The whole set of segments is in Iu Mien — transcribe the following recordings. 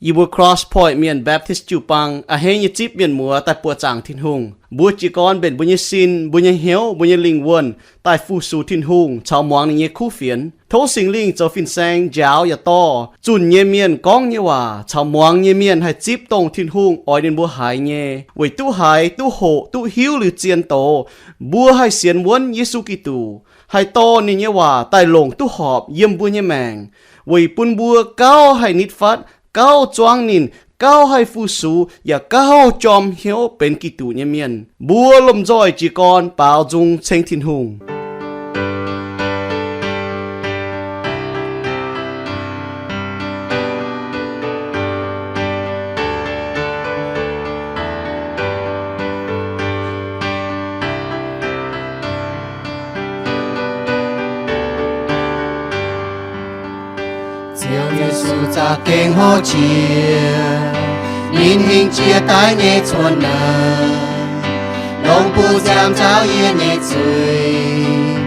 Yie mbuo Cross Point Mienh Baptist jiu-baang a'hneiv nyei zipv mienh muoz daaih buoqc zaangc Tin-Hungh. Mbuo jiez gorn mbenc mbuo nyei sin, mbuo nyei hnyouv, mbuo nyei lingh wuonh daaih fu-sux Tin-Hungh caux muangx ninh nyei kuv fienx. Tov Singx Lingh zoux fin-saeng njaaux yaac dorh zunh nyei mienh gorngv nyei waac caux muangx nyei mienh haih zipv dongh Tin-Hungh oix ninh mbuo haiz nyei, weic duqv haiz, duqv hoqc, duqv hiuv liuz zien doz, mbuo haih sienx wuonv Yesu Giduc, haih dorh ninh nyei waac daaih longc duqv horpc yiem mbuo nyei maengc, weic bun mbuo gauh haih nitv fatv, gauh zuangv ninh, gauh haih fu-sux, yaac gauh jorm hnyouv benx Giduc nyei mienh. Mbuo lomh nzoih jiez gorn baaux nzung ceng Tin-Hungh. Ziouv Yesu za'gengh hngorc jiex, ninh hingh jiex daaih nyei cuotv nor, longc buoz nziaamv nzaaux yie nyei zuiz.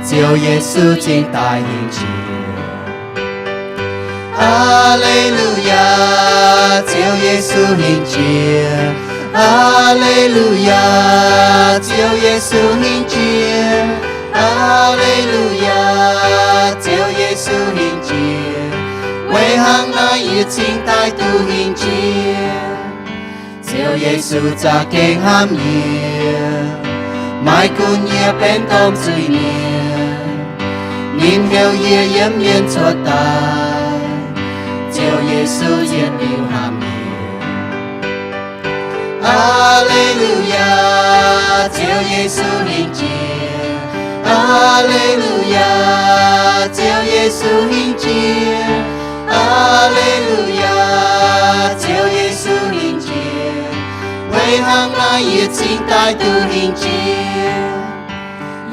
Ziouv Yesu cingx daaih hingh jiex. Aa^le^lu^yaa, Ziouv Yesu hingh jiex. Aa^le^lu^yaa, Ziouv Yesu hingh jiex. Aa^le^lu^yaa, Ziouv Yesu hingh jiex. Weic hnangv naaiv yie cingx daaih duqv hingh jiex. Ziouv Yesu za'gengh hnamv yie, maiv gunv yie benx domh zuiz-mienh, ninh heuc yie yiem mienh cuotv daaih. Ziouv Yesu yietc liuz hnamv yie. Aa^le^lu^yaa, Ziouv Yesu hingh jiex. Aa^le^lu^yaa, Ziouv Yesu hingh jiex. Aa^le^lu^yaa, Ziouv Yesu hingh jiex. Weic hnangv naaiv yie cingx daaih duqv hingh jiex.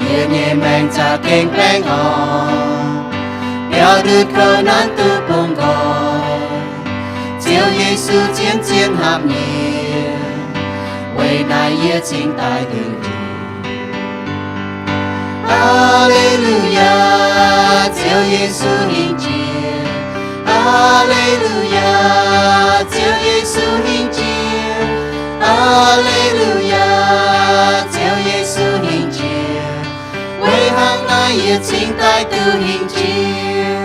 Yie nyei maengc za'gengh baengh orn, biaux ndutc kouv nanv duqv bungx nqoi. Ziouv Yesu zien-zien hnamv yie, weic naaiv yie cingx daaih duqv hingh jiex. Aa^le^lu^yaa, Ziouv Yesu hingh jiex. Aa^le^lu^yaa, Ziouv Yesu hingh jiex. Aa^le^lu^yaa, Ziouv Yesu hingh jiex. Weic hnangv naaiv yie cingx daaih duqv hingh jiex.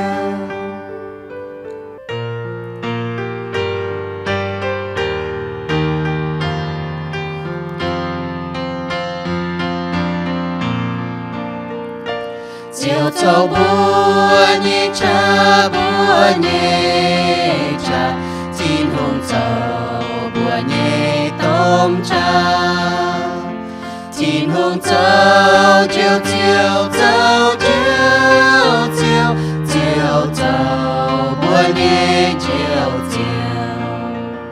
Ziouv zoux mbuo nyei qaqv, mbuo nyei qaqv. Tin-Hungh zoux mbuo nyei domh qaqv. Tin-Hungh zoux Njoux Ziouv, zoux Njoux Ziouv, Ziouv zoux mbuo nyei Njoux Ziouv.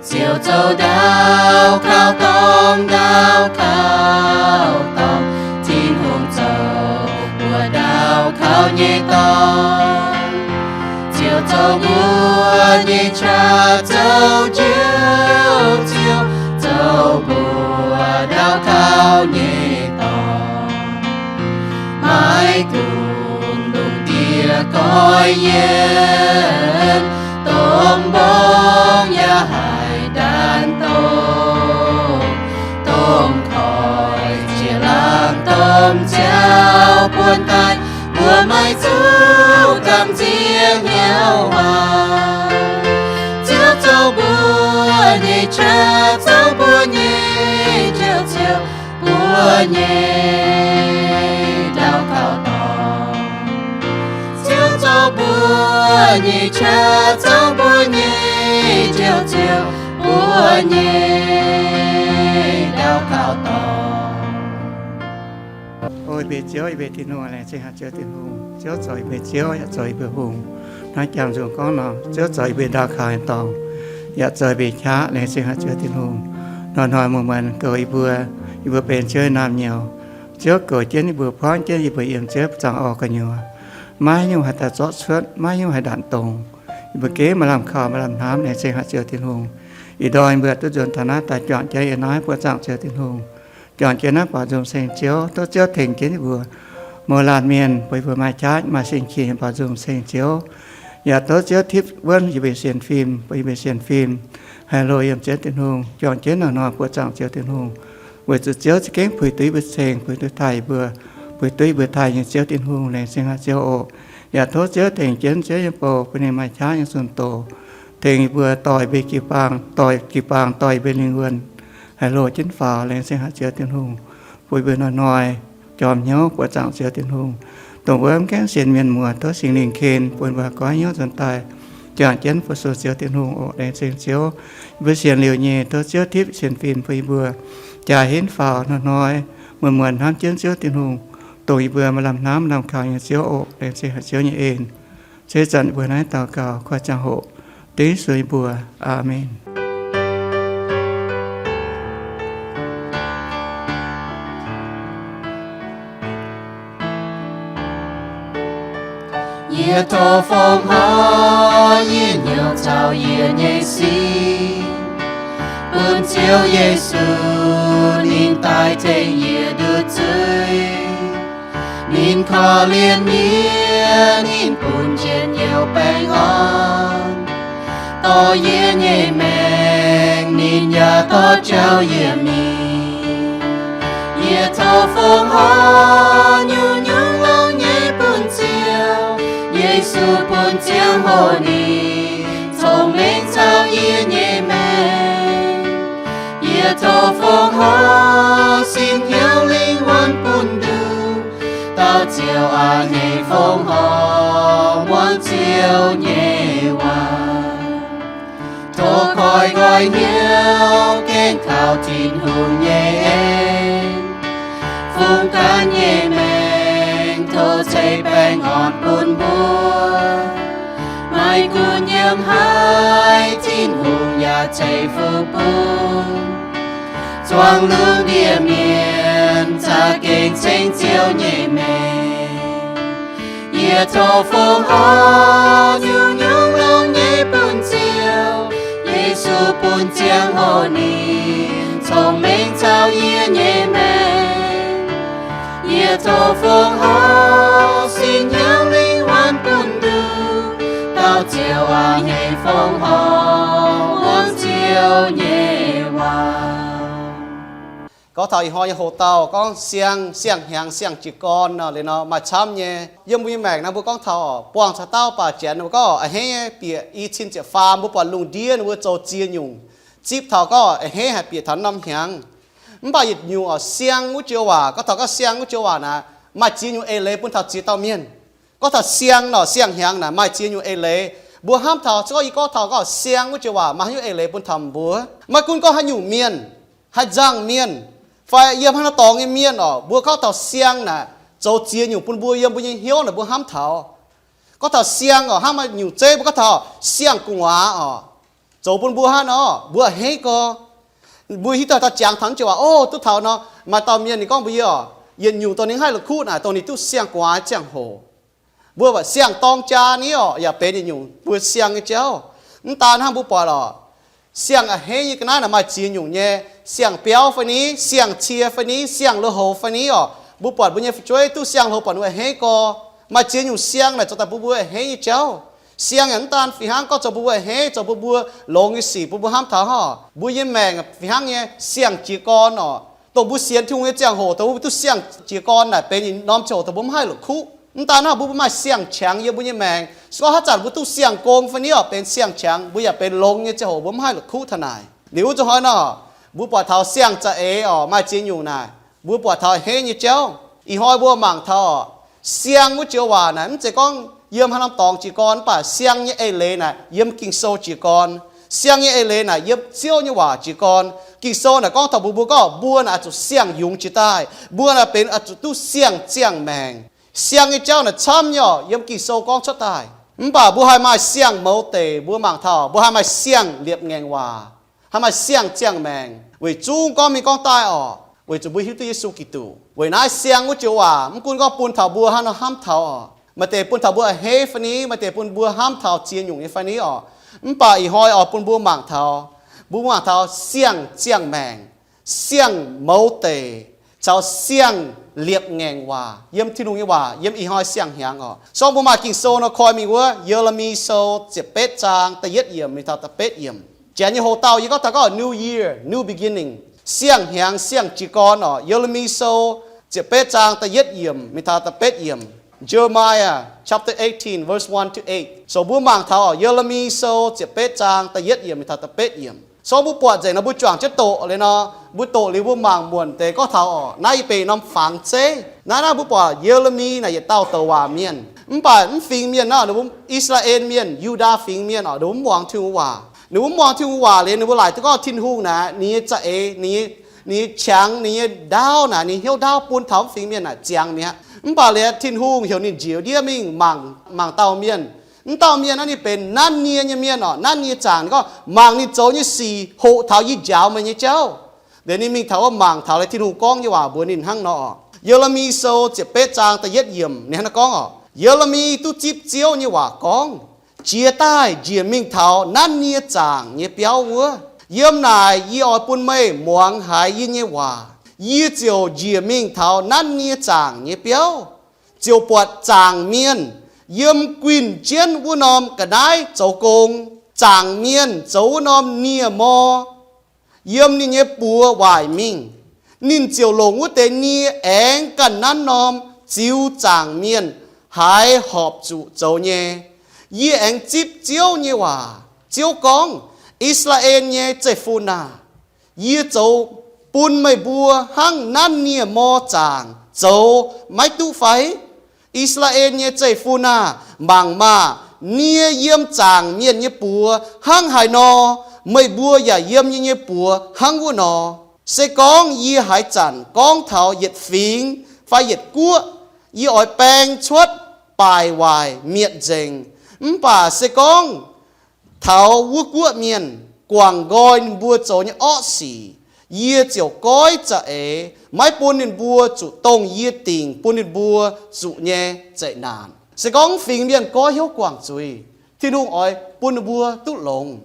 Ziouv zoux ndau kauv dorngh, ndau kauv dorngh. Tin-Hungh zoux mbuo ndau kauv nyei dorngh. Ziouv zoux mbuo nyei qaqv, zoux Njoux Ziouv, zoux mbuo ndau kauv nyei dorngh. Maiv gunv lungh ndiev goiv yiem, domh mborngz yaac haih ndaanv doqc, domh koiv jiex laangz domh ziouc buonv daaih, mbuo maiv zuqc gamh nziex hnyouv waac. Ziouv zoux mbuo nyei qaqv, zoux mbuo nyei Njoux Ziouv, mbuo nyei ndau kauv dorngh. Ziouv zoux mbuo nyei qaqv, zoux mbuo nyei Njoux Ziouv, mbuo nyei ndau kauv dorngh. O yie mbuo Ziouv, yie mbuo Tin-Hungh, laengz zingh haic Ziouv Tin-Hungh. Ziouv zoux yie mbuo Ziouv yaac zoux yie mbuo Hungh. Hnangv jangx nzung gorngv nor, Ziouv zoux yie mbuo ndau kauv nyei dorngh, yaac zoux yie mbuo qaqv. Laengz zingh haic Ziouv Tin-Hungh. Hnoi-hnoi muonz-muonz goux yie mbuo, yie mbuo benx Ziouv nyei naamh nyouz. Ziouv goux jienv yie mbuo, buangv jienv yie mbuo yiem Ziouv zaangc orn gu'nyuoz. Maiv nyungc haih daaih zorqv cuotv, maiv nyungc haih ndanc dongz. Yie mbuo gengh maaih lamh kaux, maaih lamh hnamv. Laengz zingh haic Ziouv Tin-Hungh. Ih ndorm yie mbuo duqv nzuonx taux naaiv daaih juangc jienv yiem naaiv buoqc zaangc Ziouv Tin-Hungh. Juangc jienv naaiv baaux nzung ceng Ziouv, tov Ziouv tengx jienv yie mbuo mouz laanh mienh, bun yie mbuo maaih jaav maaih sin-qiex nyei baaux nzung ceng Ziouv. Yaac tov Ziouv tipv wuonv yie mbuo sienx fim, bun yie mbuo sienx fim haih hlo yiem Ziouv Tin-Hungh, juangc jienv hnoi-hnoi buoqc zaangc Ziouv Tin-Hungh, weic zuqc Ziouv za'gengh puix duqv yie mbuo ceng, puix duqv taaih yie mbuo, puix duqv yie mbuo taaih nyei Ziouv Tin-Hungh. Laengz zingh haic Ziouv oc. Yaac tov Ziouv tengx jienv Ziouv nyei bou bun ninh maaih qaqv nyei zunh doz, tengx yie mbuo doix mbuo jiu-baang, doix jiu-baang, doix mbuo lingh wuonh haih hlo jienv faaux. Laengz zingh haic Ziouv Tin-Hungh, bun yie mbuo hnoi-hnoi jorm hnyouv buoqc zaangc Ziouv Tin-Hungh, dongh wuov mv gaengh sienx mienh muoz, tov Singx Lingh ken bun mbuo goiv hnyouv nzuonx daaih juangc jienv fu-sux Ziouv Tin-Hungh oc. Laengz zingh Ziouv, yie mbuo sienx liuz nyei, tov Ziouv tipv sienx fim bun yie mbuo jaax henv faaux hnoi-hnoi, muonz-muonz hnamv jienv Ziouv Tin-Hungh, dongh yie mbuo maaih lamh hnamv lamh kaux nyei Ziouv oc. Laengz zingh haic Ziouv nyei en. Se ih zanc yie mbuo naaiv daux gaux koi ziangh hoc dengv Yesu nyei mbuox. Aamen. Yie tov fongc horc yie nyouc caux yie nyei sin bun Ziouv Yesu, ninh daaih tengx yie nduov zuiz. Ninh korv-lienh yie, ninh bun njien-youh baengh orn. Dorh yie nyei maengc ninh yaac dorh jauv yie mingh. Yie tov fongc horc nyungc-nyungc longx nyei bun Ziouv. Yesu bun ziangh hoc ninh cong-mengh caux yie nyei maengc. Yie tov fongc horc sin hnyouv lingh wuonh bun nduqc. Dauh Ziouv aac, hneiv fongc horc muangx Ziouv nyei waac. Tov koi nqoi hnyouv gengh kaux Tin-Hungh nyei en. Fungx ganh nyei maengc tov ceix baengh orn bun mbuo. Maiv gunv yiem haaix, Tin-Hungh yaac ceix fuqv bun. Zuangx lungh ndiev mienh za'gengh ceng Ziouv nyei maengc. Yie tov fongc horc nyungc-nyungc longx nyei bun Ziouv. Yesu bun ziangh hoc ninh cong-mengh caux yie nyei maengc. Yie tov fongc horc sin hnyouv lingh wuonh bun nduqc. Dauh Ziouv aac, hneiv fongc horc muangx Ziouv nyei waac. Gorngv taux ih hnoi nyei hoc-dauh gorngv siang, siang-hnyangx, siang-jiez gorn nor, liuz nor maaih camv nyei. Yiem mbuo nyei maengc naaiv mbuo gorngv taux buangh caux dauh baac janx ninh mbuo gorngv a'hneiv bieqc i cin ziepc faam, mbuo buatc lungh ndiev ninh mbuo zoux ziex nyungc. Zipv taux gorngv a'hneiv haih bieqc taux norm hnyangx. Mv baac yietc nyungc oc, siang wuov joux waac, gorngv taux gorngv siang wuov joux waac naaic, maaih ziex nyungc eix leiz bun taux ziex dauh mienh. Gorngv taux siang nor, siang-hnyangx naaic maaih ziex nyungc eix leiz. Mbuo hnamv taux, se gorngv yie gorngv taux gorngv siang wuov joux waac maaih haaix nyungc eix leiz bun taux mbuo. Maiv gunv gorngv haaix nyungc mienh, haaix nzangc mienh, fai yiem haaix norm dorngx nyei mienh oc, mbuo gorngv taux siang naaic, zoux ziex nyungc bun mbuo yiem mbuo nyei hnyouv naaic mbuo hnamv taux. Gorngv taux siang oc, hnangv maaih nyungc zeiv mbuo gorngv taux siang-gu'nguaaz oc, zoux bun mbuo hnangv nor, mbuo a'hneiv gorx. Mbuo hiuv duqv taux jangx taux naaiv joux waac, o, duqv taux nor, maaih dauh mienh ninh gorngv mbuox yie oc, yietc nyungc dongh ninh haih la'kuqv naaic dongh ninh duqv siang-gu'nguaaz ziangh hoc. Mbuo buatc siang-dorng jaa ni oc, yaac benx yietc nyungc mbuo siang nyei jauv. Mv daan hnangv, mbuo buatc oc, siang a'hneiv nyei ga'naaiv naaic maaih ziex nyungc nyei. Siang-biauv fai ni, siang-cie fai ni, siang-lui-houx fai ni oc, mbuo buatc mbuo nyei fu'jueiv duqv siang-lui-houx buatc ninh a'hneiv gorx. Maaih ziex nyungc siang naaic zoux daaih bun mbuo a'hneiv nyei jauv. Siang yaac mv daan fih hnangv gorngv zoux bun mbuo a'hneiv, zoux bun mbuo longx nyei sic bun mbuo hnamv taux oc. Mbuo nyei maengc fih hnangv nyei siang-jiez gorn oc, dongh mbuo sienx Tin-Hungh nyei ziangh hoc dongh mbuo duqv siang-jiez gorn naaic benx yietc norm ziangh hoc dongh mbuo mv haih la'kuqv. Mv daan hnangv, mbuo maaih siang-qangx yiem mbuo nyei maengc. Se gorngv haaix zanc mbuo duqv siang-gong fai ni oc, benx siang-qangx, mbuo yaac benx longx nyei ziangh hoc mbuo mv haih la'kuqv taux naaic. Liuz wuov zuqc hnoi nor, mbuo buatc taux siang-za'eix oc, maaih ziex nyungc naaic, mbuo buatc taux a'hneiv nyei jauv. Ih hnoi mbuo mangc taux oc, siang wuov joux waac naaic mv zeiz gorngv yiem haaix norm dorngx jiez gorn, mv baac siang nyei eix leiz naaic yiem Ging-Sou jiez gorn. Siang nyei eix leiz naaic yiem Ziouv nyei waac jiez gorn. Ging-Sou naaic gorngv taux mbuo, mbuo gorngv mbuo naaic oix zuqc siang-yungz jiex daaih, mbuo naaic benx oix zuqc duqv siang ziangh maengc. Siang nyei jauv naaic camv nyei oc, yiem Ging-Sou gorngv cuotv daaih. Mv baac mbuo haih maaih siang-mouz deic, mbuo mangc taux mbuo haih maaih siang-liepc ngaengc waac, haih maaih siang ziangh maengc, weic zungv gorngv mingh gorngv daaih oc, weic zuqc mbuo hiuv duqv Yesu Giduc. Weic naaiv siang wuov joux waac mv gunv gorngv bun taux mbuo hnangv nor hnamv taux oc, maaih deix bun taux mbuo a'hneiv fai ni, maaih deix bun mbuo hnamv taux ziex nyungc nyei fai ni oc. Mv baac ih hnoi oix bun mbuo mangc taux, mbuo mangc taux siang ziangh maengc, siang-mouz deic, caux siang-liepc ngaengc waac yiem Tin-Hungh nyei waac yiem ih hnoi siang-hnyangx oc. Sorng mbuo maaih Ging-Sou nor koi mingh wuov, Ye^le^mi Sou ziepc betv zaang da'yietv yiemc mingh taux da'betv yiemc. Janx nyei hoc-dauh yie gorngv taux gorngv New Year, new beginning, siang-hnyangx siang-jiez gorn oc. Ye^le^mi Sou ziepc betv zaang da'yietv yiemc mingh taux da'betv yiemc. Jeremiah chapter eighteen, verse one to eight. So mbuo mangc taux oc, Ye^le^mi Sou ziepc betv zaang da'yietv yiemc mingh taux da'betv yiemc. Sorng mbuo buatc nzengc nor mbuo juangc jienv doqc liuz nor, mbuo doqc liuz mbuo mangc muonc deix gorngv taux oc, naaiv yie benx norm fangx zeiv. Naaiv naaiv mbuo buatc Ye^le^mi naaic yietc dauh douc waac mienh. Mv baac mv fingx mienh naaiv, ninh mbuo I^saa^laa^en Mienh, Yu^ndaa fingx mienh oc, ninh mbuo mv muangx Tin-Hungh waac. Ninh mbuo mv muangx Tin-Hungh waac liuz ninh mbuo laaic duqv gorngv Tin-Hungh naaic ninh nyei za'eix, ninh nyei, ninh nyei qangx, ninh nyei ndaauv naaic, ninh hnyouv ndaauv bun taux mv fingx mienh naaic ziangx mi'aqv. Mv baac liuz Tin-Hungh heuc ninh njiec ndiev mingh mangc, mangc dauh mienh. Mv dauh mienh naaiv ninh benx nanv nie nyei mienh oc, nanv nie zaangc. Ninh gorngv, mangc ninh zoux nyei sic hoqc taux yie njaaux meih nyei jauv. Liuz ninh mingh taux wuov mangc taux liuz Tin-Hungh gorngv nyei waac mbuox ninh hnangv nor oc. Ye^le^mi Sou ziepc betv zaang da'yietv yiemc ninh hnangv naaiv gorngv oc, Ye^le^mi duqv zipv Ziouv nyei waac gorngv, Jiex daaih njiec mingh taux nanv nie zaangc nyei biauv wuov. Yiem naaic yie oix bun meih muangx haiz yie nyei waac. Yie ziouc njiec mingh taux nanv nie zaangc nyei biauv, ziouc buatc zaangc mienh yiem guinh jienv wuov norm ga'naaiv zoux gong. Zaangc mienh zoux wuov norm nie-mor yiem ninh nyei buoz waaic mingh. Ninh ziouc longc wuov deix nie aengx ganh nanv norm ziux zaangc mienh haiz horpc zuqc zoux nyei. Yie aengx zipv Ziouv nyei waac. Ziouv gorngv, I^saa^laa^en nyei zeiv-fun aah! Yie zoux bun meih mbuo hnangv nanv nie-mor zaangc zoux maiv duqv fai? I^saa^laa^en nyei zeiv-fun aah! Mangc maah! Nie yiem zaangc mienh nyei buoz hnangv haaix nor, meih mbuo yaac yiem yie nyei buoz hnangv wuov nor. Se gorngv yie haaix zanc gorngv taux yietc fingx fai yietc guoqv, yie oix baeng cuotv baaic waaic mietc nzengc. Mv baac se gorngv taux wuov guoqv mienh guangc nqoi ninh mbuo zoux nyei orqv sic, yie ziouc goiv za'eix maiv bun ninh mbuo zuqc dongh yie dingc bun ninh mbuo zuqc nyei zeqc naanc. Se gorngv mv fingx mienh goiv hnyouv guangc zuiz, Tin-Hungh oix bun ninh mbuo duqv longx.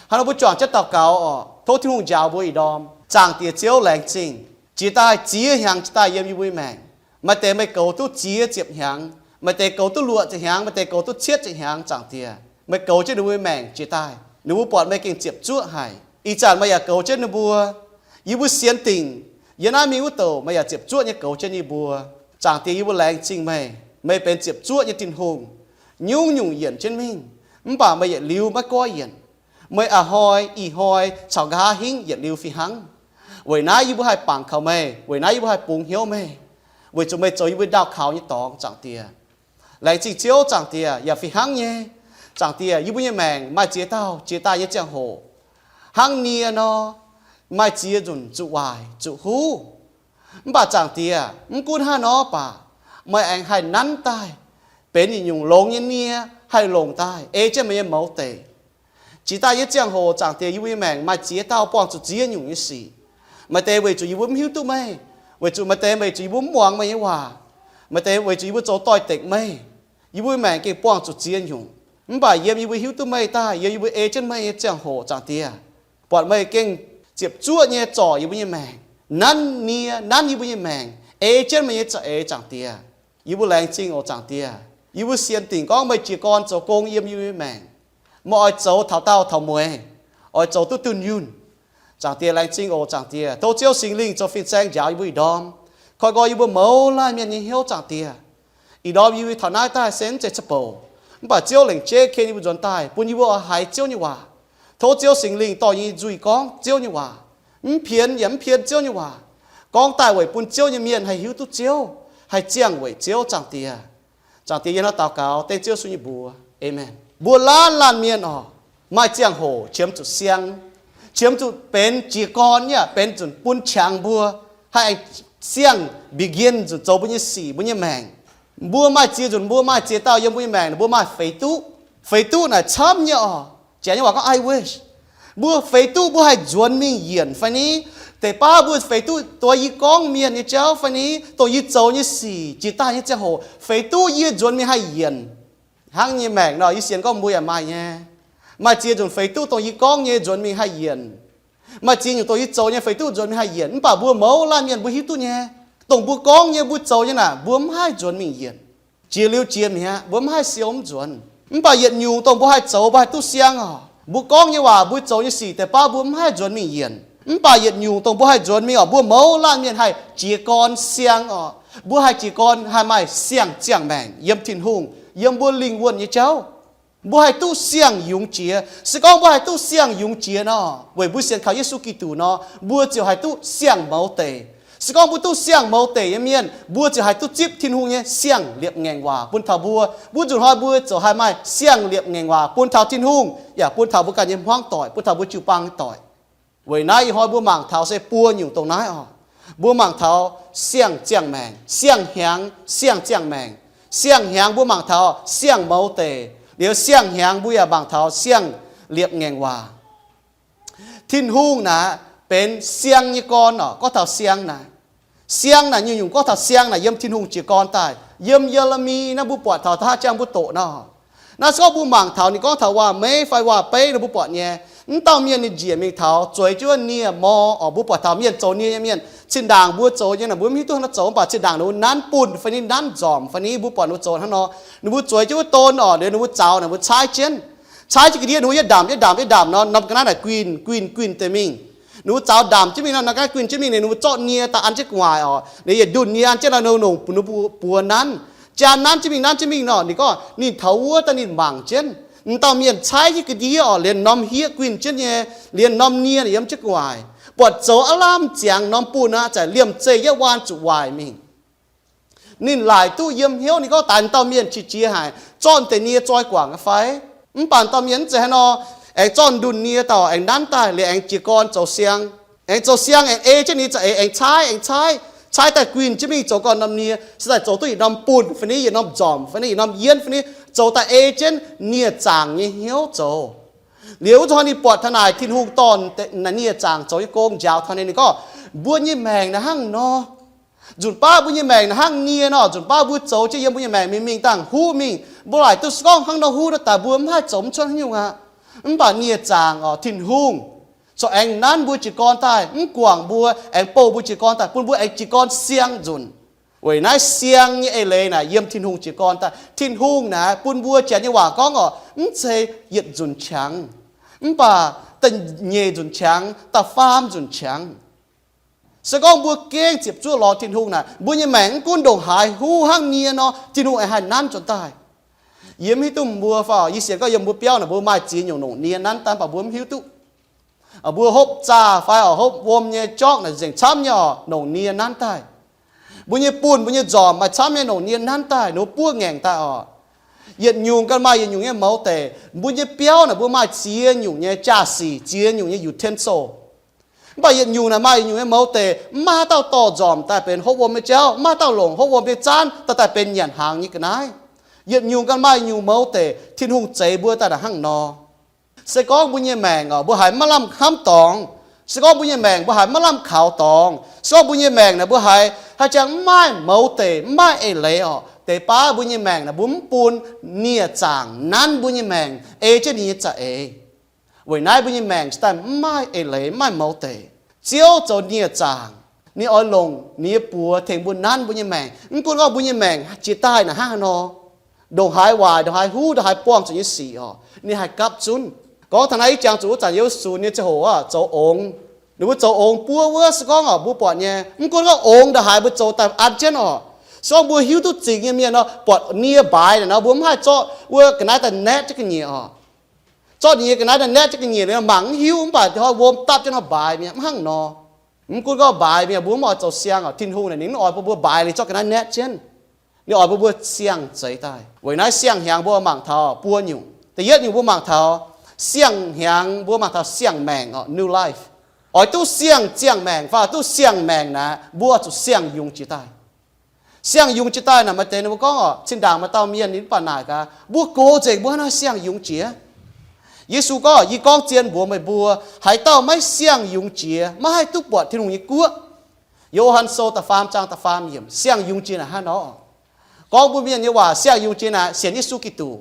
Hnangv nor mbuo juangc jienv daux gaux oc. Tov Tin-Hungh njaaux mbuo ih ndorm. Zaangc Diex Ziouv, laengz zingh. Jiex daaih ziex hnyangx jiex daaih yiem yie mbuo nyei maengc, maaih deix meih goux duqv ziex ziepc hnyangx, maaih deix goux duqv luoqc ziepc hnyangx, maaih deix goux duqv cietv ziepc hnyangx. Zaangc Diex, meih goux jienv ninh mbuo nyei maengc jiex daaih, ninh mbuo buatc meih gengh ziepc zuoqv haic. Ih zanc meih yaac goux jienv ninh mbuo. Yie mbuo sienx dingc yiem naaiv mingh wuov douc meih yaac ziepc zuoqv nyei goux jienv yie mbuo. Zaangc Diex, yie mbuo laengz zingh meih. Meih benx ziepc zuoqv nyei Tin-Hungh. Nyungc-nyungc yienc jienv mingh, mv baac meih yietc liuz maiv goiv yienc. Meih a'hnoi, ih hnoi caux nqa'haav hingv yietc liuz fih hnangv. Weic naaiv yie mbuo haih bangc kaux meih. Weic naaiv yie mbuo haih bungx hnyouv meih, weic zuqc meih zoux yie mbuo ndaauh kaux nyei dorngx. Zaangc Diex, laengz zingh Ziouv. Zaangc Diex, yaac fih hnangv nyei, Zaangc Diex, yie mbuo nyei maengc maaih ziex dauh jiex daaih nyei ziangh hoc, hnangv nie nor, maaih ziex nzunc zuqc waaic zuqc huv. Mv baac Zaangc Diex, mv gunv hnangv nor baac, meih aengx haih nanv daaih benx yietc nyungc longx nyei nie, haih longc daaih ei jienv meih nyei mouz deic. Jiex daaih nyei ziangh hoc, Zaangc Diex, yie mbuo nyei maengc maaih ziex dauh buangh zuqc ziex nyungc nyei sic. Maaih deix weic zuqc yie mbuo mv hiuv duqv meih, weic zuqc maaih deix weic zuqc yie mbuo mv muangx meih nyei waac, maaih deix weic zuqc yie mbuo zoux doix-dekc meih. Yie mbuo nyei maengc gengh buangh zuqc ziex nyungc. Mv baac yiem yie mbuo hiuv duqv meih daaih, yiem yie mbuo ei jienv meih nyei ziangh hoc, Zaangc Diex, buatc meih gengh ziepc zuoqv nyei zorc yie mbuo nyei maengc, nanv nie, nanv yie mbuo nyei maengc, ei jienv meih nyei za'eix, Zaangc Diex. Yie mbuo laengz zingh oc, Zaangc Diex. Yie mbuo sienx dingc gorngv meih jiez gorn zoux gong yiem yie mbuo nyei maengc. Meih oix zoux taux daauh taux mueiz, oix zoux duqv dunh yunh. Zaangc Diex, laengz zingh oc, Zaangc Diex. Tov Ziouv Singx Lingh zoux fin-saeng njaaux yie mbuo ih ndorm, koi nqoi yie mbuo mouz laanh mienh nyei hnyouv, Zaangc Diex. Ih ndorm yie mbuo taux naaiv daaih se mv zeiz za'bouc, mv baac Ziouv lengc jeiv ken yie mbuo nzuonx daaih bun yie mbuo oix haiz Ziouv nyei waac. Tov Ziouv Singx Lingh dorh yie nyei nzuih gorngv Ziouv nyei waac, mv pienx yaac mv pien Ziouv nyei waac, gorngv daaih weic bun Ziouv nyei mienh haih hiuv duqv Ziouv, haih ziangh weic Ziouv, Zaangc Diex. Zaangc Diex, yie hnangv daux gaux dengv Ziouv Yesu nyei mbuox, aamen. Mbuo laanh laanh mienh oc, maaih ziangh hoc qiemx zuqc siang, qiemx zuqc benx jiez gorn, yaac benx nzunc bun qangx mbuo, haih aengx siang begin nzunc zoux mbuo nyei sic, mbuo nyei maengc. Mbuo maaih ziex nzunc, mbuo maaih ziex dauh yiem mbuo nyei maengc, mbuo maaih feix duqv. Feix duqv naaic camv nyei oc. Janx nyei waac gorngv I wish. Mbuo feix duqv mbuo haih nzuonx mingh yienc fai ni? Deix baav mbuo feix duqv dongh yie gorngv mienh nyei jauv fai ni, dongh yie zoux nyei sic, jiex daaih nyei ziangh hoc, feix duqv yie nzuonx mingh haih yienc? Hnangv nyei maengc nor, yie sienx gorngv mbuo yaac maaih nyei. Maaih ziex nzunc feix duqv dongh yie gorngv nyei nzuonx mingh haih yienc. Maaih ziex nyungc dongh yie zoux nyei feix duqv nzuonx mingh haih yienc, mv baac mbuo mouz laanh mienh mbuo hiuv duqv nyei, dongh mbuo gorngv nyei mbuo zoux nyei naaic mbuo mv haih nzuonx mingh yienc. Jiex liuz jiex mi'aqv, mbuo mv haih siou mv nzuonx. Mv baac yietc nyungc dongh mbuo haih zoux mbuo haih duqv siang oc. Mbuo gorngv nyei waac mbuo zoux nyei sic deix baav mbuo mv haih nzuonx mingh yienc. Mv baac yietc nyungc dongh mbuo haih nzuonx mingh oc, mbuo mouz laanh mienh haih jiez gorn siang oc. Mbuo haih jiez gorn haih maaih siang ziangh maengc yiem Tin-Hungh, yiem mbuo lingh wuonh nyei jauv. Mbuo haih duqv siang yungz jiex. Se gorngv mbuo haih duqv siang yungz jiex nor, weic mbuo sienx kaux Yesu Giduc nor, mbuo ziouc haih duqv siang mouz deic. Se gorngv mbuo duqv siang mouz deic nyei mienh, mbuo ziouc haih duqv zipv Tin-Hungh nyei siang liepc ngaengc waac bun taux mbuo. Mbuo nzunc hnoi mbuo ziouc haih maaih siang liepc ngaengc waac bun taux Tin-Hungh, yaac bun taux mbuo ganh nyei hmuangv doic, bun taux mbuo jiu-baang nyei doic. Weic naaiv ih hnoi mbuo mangc taux se buo nyungc dongh naaiv oc. Mbuo mangc taux siang ziangh maengc, siang hnyangx, siang ziangh maengc. Siang hnyangx mbuo mangc taux siang mouz deic, liuz siang hnyangx mbuo yaac mangc taux siang liepc ngaengc waac. Tin-Hungh naaic benx siang nyei gorn oc. Gorngv taux siang naaic, siang naaic nyungc-nyungc gorngv taux siang naaic yiem Tin-Hungh jiez gorn daaih. Yiem Ye^le^mi naaiv mbuo buatc taux da'haav jangx mbuo doqc nor, naaiv se gorngv mbuo mangc taux ninh gorngv taux waac-meiv fai waac-beiv nor mbuo buatc nyei, mv dauh mienh ninh njiec mingh taux zueiz jienv wuov nie-mor oc. Mbuo buatc taux mienh zoux nie nyei mienh, zinh ndaangc mbuo zoux nyei naaic mbuo mv hiuv duqv hnangv naaiv zoux, mv baac zinh ndaangc ninh mbuo nanv bunh fai ni nanv nzormc fai ni mbuo buatc ninh mbuo zoux hnangv nor, ninh mbuo zueiz jienv wuov don oc, liuz ninh mbuo zaux naaic mbuo caaiv jienv, caaiv jienv ga'ndiev ninh mbuo yietv ndamc yietv ndamc yietv ndamc nor, norm ga'naaiv naaic guinh guinh guinh deix mingh. Ninh mbuo zaux ndamc jienv mingh nor, norm ga'naaiv guinh jienv mingh, ninh mbuo zorqv nie daaih an jienv gu'nguaaic oc, liuz yietc ndunh nie an jienv nor, ninh mbuo buoz nanv. Jaa nanv jienv mingh nanv jienv mingh nor, ninh gorngv ninh taux wuov daaih ninh mangc jienv m'dauh mienh caaiv jienv ga'ndiev oc, liemh norm hieqv guinh jienv nyei, liemh norm nie yiem jienv gu'nguaaic, buatc zoux aav lamh ziangx norm bunh aqv, za'gengh liemh zeih yietv waan zuqc waaic mingh. Ninh laaic duqv yiem hnyouv, ninh gorngv daaih m'dauh mienh qiex jiez haic, zorqv deix nie zoi guangc nyei fai? Mv baac m'dauh mienh mv zeiz haaix nor, aengx zorqv ndunh nie daaih aengx nanv daaih liuz aengx jiez gorn zoux siang. Aengx zoux siang aengx ei jienv nie za'eix aengx caaiv aengx caaiv, caaiv daaih guinh jienv mingh zoux gorn norm nie se daaih zoux duqv yietc norm bunh fai ni, yietc norm nzormc fai ni, yietc norm yienv fai ni, zoux daaih ei jienv nie zaangc nyei hnyouv zoux. Liuz wuov zanc ninh buatc taux naaic Tin-Hungh dorh naaic nie zaangc zoux nyei gong njaaux taux ninh, ninh gorngv, mbuo nyei maengc naaic hnangv nor. Nzunc baav mbuo nyei maengc naaic hnangv nie nor, nzunc baav mbuo zoux jienv yiem mbuo nyei maengc mingh mingh dangh huv mingh, mbuo laaic duqv se gorngv hnangv nor huv nor daaih mbuo mv haih zoux mv cuotv haaix nyungc aqv. Mv baac nie zaangc oc, Tin-Hungh corc aengx nanv mbuo jiez gorn daaih, mv guangc mbuo, aengx bouh mbuo jiez gorn daaih, bun mbuo aengx jiez gorn siang nzunc. Weic naaiv siang nyei eix leiz naaic yiem Tin-Hungh jiez gorn daaih. Tin-Hungh naaic bun mbuo janx nyei waac gorngv oc, mv zeiz yietc nzunc qangx, mv baac da'nyeic nzunc qangx, da'faam nzunc qangx. Se gorngv mbuo gengh ziepc zuoqv lorz Tin-Hungh naaic, mbuo nyei maengc mv gunv ndongc haaix huv hnangv nie nor, Tin-Hungh aengx haih nanv nzuonx daaih. Yie mv hiuv duqv mbuo fai, yie sienx gorngv yiem mbuo biauv naaic mbuo maaih ziex nyungc longc nie nanv daaih, mv baac mbuo mv hiuv duqv. Mbuo hopv zaah fai oc, hopv wuom nyei jorqv naaic nzengc camv nyei oc, longc nie nanv daaih. Mbuo nyei bunh, mbuo nyei nzormc maaih camv nyei longc nie nanv daaih, ninh mbuo buov ngaengc daaih oc. Yietc nyungc ganh maaih yietc nyungc nyei mouz deic. Mbuo nyei biauv naaic mbuo maaih ziex nyungc nyei jaa-sic, ziex nyungc nyei utensil. Mv baac yietc nyungc naaic maaih yietc nyungc nyei mouz deic, mv maaih haaix dauh dorh nzormc daaih benx hopv wuom nyei jauv, mv maaih haaix dauh longc hopv wuom nyei zaanv daaih, daaih benx nyanc hnaangx nyei ga'naaiv. Yietc nyungc ganh maaih yietc nyungc mouz deic. Tin-Hungh zeix mbuo daaih naaic hnangv nor. Se gorngv mbuo nyei maengc oc, mbuo haiz maiv lamh hnamv dorngx, se gorngv mbuo nyei maengc mbuo haiz maiv lamh kaux dorngx, se gorngv mbuo nyei maengc naaic mbuo haiz haaix jangx mv maaih mouz deic, mv maaih eix leiz oc, deix baav mbuo nyei maengc naaic mbuo mv bun nie zaangc nanv mbuo nyei maengc ei jienv ninh nyei za'eix. Weic naaiv mbuo nyei maengc cingx daaih mv maaih eix leiz, mv maaih mouz deic. Ziouv zoux nie zaangc, ninh oix longc ninh nyei buoz tengx mbuo nanv mbuo nyei maengc. Mv gunv gorngv mbuo nyei maengc jiex daaih naaic hnangv haaix nor, ndongc haaix waaic, ndongc haaix huv, ndongc haaix buangh zuqc nyei sic oc, ninh haih gapv zunv. Gorngv taux naaiv ih jangx zuqc wuov zanc Yesu ninh ziangh hoc aac zoux ongx. Ninh mbuo zoux ongx buov wuov se gorngv oc, mbuo buatc nyei, mv gunv gorngv ongx ndongc haaix mbuo zoux daaih an jienv oc. Se gorngv mbuo hiuv duqv zingx nyei mienh nor, buatc nie mbaaix naaic nor, mbuo mv haih zorqv wuov ga'naaiv daaih naetv jienv ga'nyiec oc. Zorqv ninh nyei ga'naaiv daaih naetv jienv ga'nyiec liuz, mangc mv hiuv, mv baac hnoi wuom dapv jienv nor mbaaix mi'aqv, mv hnangv nor. Mv gunv gorngv mbaaix mi'aqv, mbuo mv oix zoux siang oc. Tin-Hungh naaic ninh mv oix bun mbuo mbaaix liuz zorqv ga'naaiv naetv jienv. Ninh oix bun mbuo siang zeix daaih. Weic naaiv siang-hnyangx mbuo mangc taux buo nyungc. Da'yietv nyungc mbuo mangc taux siang-hnyangx, mbuo mangc taux siang-maengc oc, new life. Oix duqv siang ziangh maengc fai oix duqv siang-maengc naaic, mbuo zuqc siang yungz jiex daaih. Siang yungz jiex daaih naaic maaih deix ninh mbuo gorngv oc, zinh ndaangc maaih dauh mienh ninh mv baac naaic gaax, mbuo gox nzengc mbuo hnangv naaiv siang yungz jiex. Yesu gorngv, yie gorngv zien mbuox meih mbuo, haaix dauh maiv siang yungz jiex, maiv haih duqv buatc Tin-Hungh nyei guoqv. Yo^han Sou da'faam zaang da'faam yiemc, siang yungz jiex naaic hnangv nor. Gorngv mbuo mienh nyei waac, siang yungz jiex naaic sienx Yesu Giduc,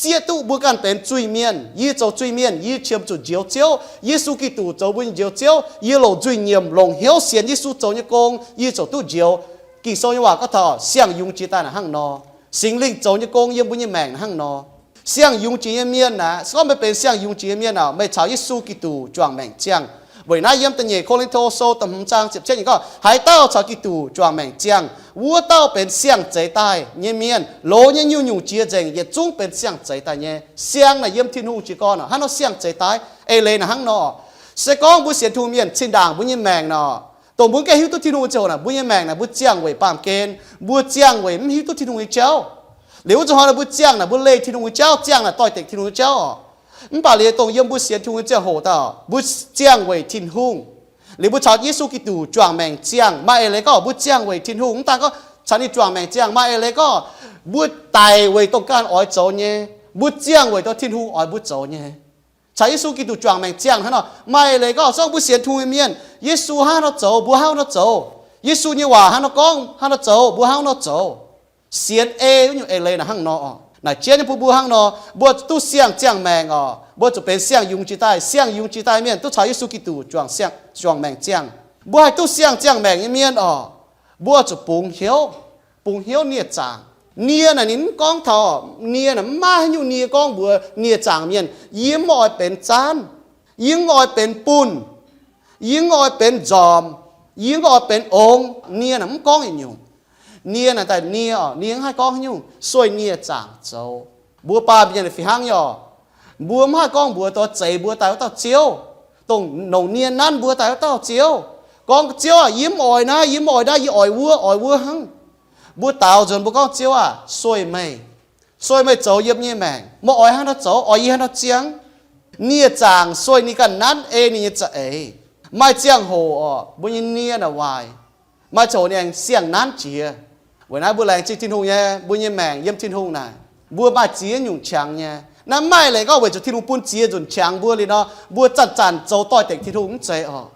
zieqv duqv mbuo ganh benx zuiz-mienh. Yie zoux zuiz-mienh, yie qiemx zuqc njoux Ziouv. Yesu Giduc zoux mbuo nyei njoux Ziouv. Yie longc nzuih nyiemc, longc hnyouv sienx Yesu zoux nyei gong, yie ziouc duqv njoux. Ging-Sou nyei waac gorngv taux siang-yungz jiex daaih naaic hnangv nor. Singx Lingh zoux nyei gong yiem mbuo nyei maengc naaic hnangv nor. Siang-yungz jiex nyei mienh naaic, se gorngv meih benx siang-yungz jiex nyei mienh aac, meih caux Yesu Giduc juangc maengc ziangh. Weic naaiv yiem da'nyeic Ko^lin^to Sou da'hmz zaang ziepc cietv ninh gorngv, haaix dauh caux Giduc juangc maengc ziangh, wuov dauh benx siang-zeix daaih nyei mienh. Loz nyei nyungc-nyungc jiex nzengc, yietc zungv benx siang-zeix daaih nyei. Siang naaic yiem Tin-Hungh jiez gorn hnangv nor siang-zeix daaih. Eix leiz naaic hnangv nor, se gorngv mbuo sienx Tin-Hungh mienh zinh ndaangc mbuo nyei maengc nor, dongh mbuo mv gaengh hiuv duqv Tin-Hungh nyei ziangh hoc naaic, mbuo nyei maengc naaic mbuo ziangh weic baamh gen, mbuo ziangh weic mv hiuv duqv Tin-Hungh nyei jauv. Liuz wuov zuqc hnoi naaic mbuo ziangh naaic mbuo leih Tin-Hungh nyei jauv, ziangh naaic doix-dekc Tin-Hungh nyei jauv oc. Mv baac liuz dongh yiem mbuo sienx Tin-Hungh nyei ziangh hoc daaih, mbuo ziangh weic Tin-Hungh. Liuz mbuo caux Yesu Giduc juangc maengc ziangh, maaih eix leiz gorngv mbuo ziangh weic Tin-Hungh. Mv daan gorngv caux ninh juangc maengc ziangh, maaih eix leiz gorngv mbuo daic weic dongh ganh oix zoux nyei, mbuo ziangh weic dongh Tin-Hungh oix mbuo zoux nyei. Caux Yesu Giduc juangc maengc ziangh hnangv nor, maaih eix leiz gorngv se gorngv mbuo sienx Tin-Hungh nyei mienh, Yesu hnangv haaix nor zoux, mbuo hnangv haaix nor zoux. Yesu nyei waac hnangv haaix nor gorngv, hnangv haaix nor zoux, mbuo hnangv haaix nor zoux. Sienx ei wuov nyungc eix leiz naaic hnangv nor oc. Naaic jienv nyei bun mbuo hnangv nor, mbuo duqv siang-ziangh maengc oc. Mbuo zuqc benx siang-yungz jiex daaih. Siang-yungz jiex daaih mienh duqv caux Yesu Giduc juangc maengc ziangh. Mbuo haih duqv siang-ziangh maengc nyei mienh oc, mbuo zuqc bungx hnyouv, bungx hnyouv nie zaangc. Nie naaic ninh mv gorngv taux, nie naaic mv maaih haaix nyungc nie gorngv mbuox nie zaangc mienh, yie mv oix benx zaanv, yie mv oix benx bunh, yie mv oix benx nzormc, yie mv oix benx ongx. Nie naaic mv gorngv yietc nyungc. Nie naaic daaih nie oc, nie mv haih gorngv haaix nyungc sueih nie zaangc zoux. Mbuo baamh mienh fih hnangv nyei oc. Mbuo mv haih gorngv mbuox dongh zeix mbuo daaih wuov dauh Ziouv, dongh longc nie nanv mbuo daaih wuov dauh Ziouv, gorngv, Ziouv aah, yie mv oix naaiv, yie mv oix naaiv, yie oix wuov, oix wuov hnangv. Mbuo daaux nzuonx mbuo gorngv, Ziouv aah, sueih meih, sueih meih zoux yiem nyei maengc. Meih oix hnangv haaix nor zoux, oix yie hnangv haaix nor ziangh? Nie zaangc sueih ninh ganh nanv ei ninh nyei za'eix. Maaih ziangh hoc oc, mbuo nyei nie naaic waaic. Maaih ziangh hoc ninh aengx siang-nanv jiex. Weic naaiv mbuo laengz zingh Tin-Hungh nyei, mbuo nyei maengc yiem Tin-Hungh naaic, mbuo maaih ziex nyungc qangx nyei. Naaiv mv maaih eix leiz gorngv weic zuqc Tin-Hungh bun ziex nzunc qangx mbuo liuz nor, mbuo zanc-zanc zoux doix-dekc Tin-Hungh mv zeiz oc.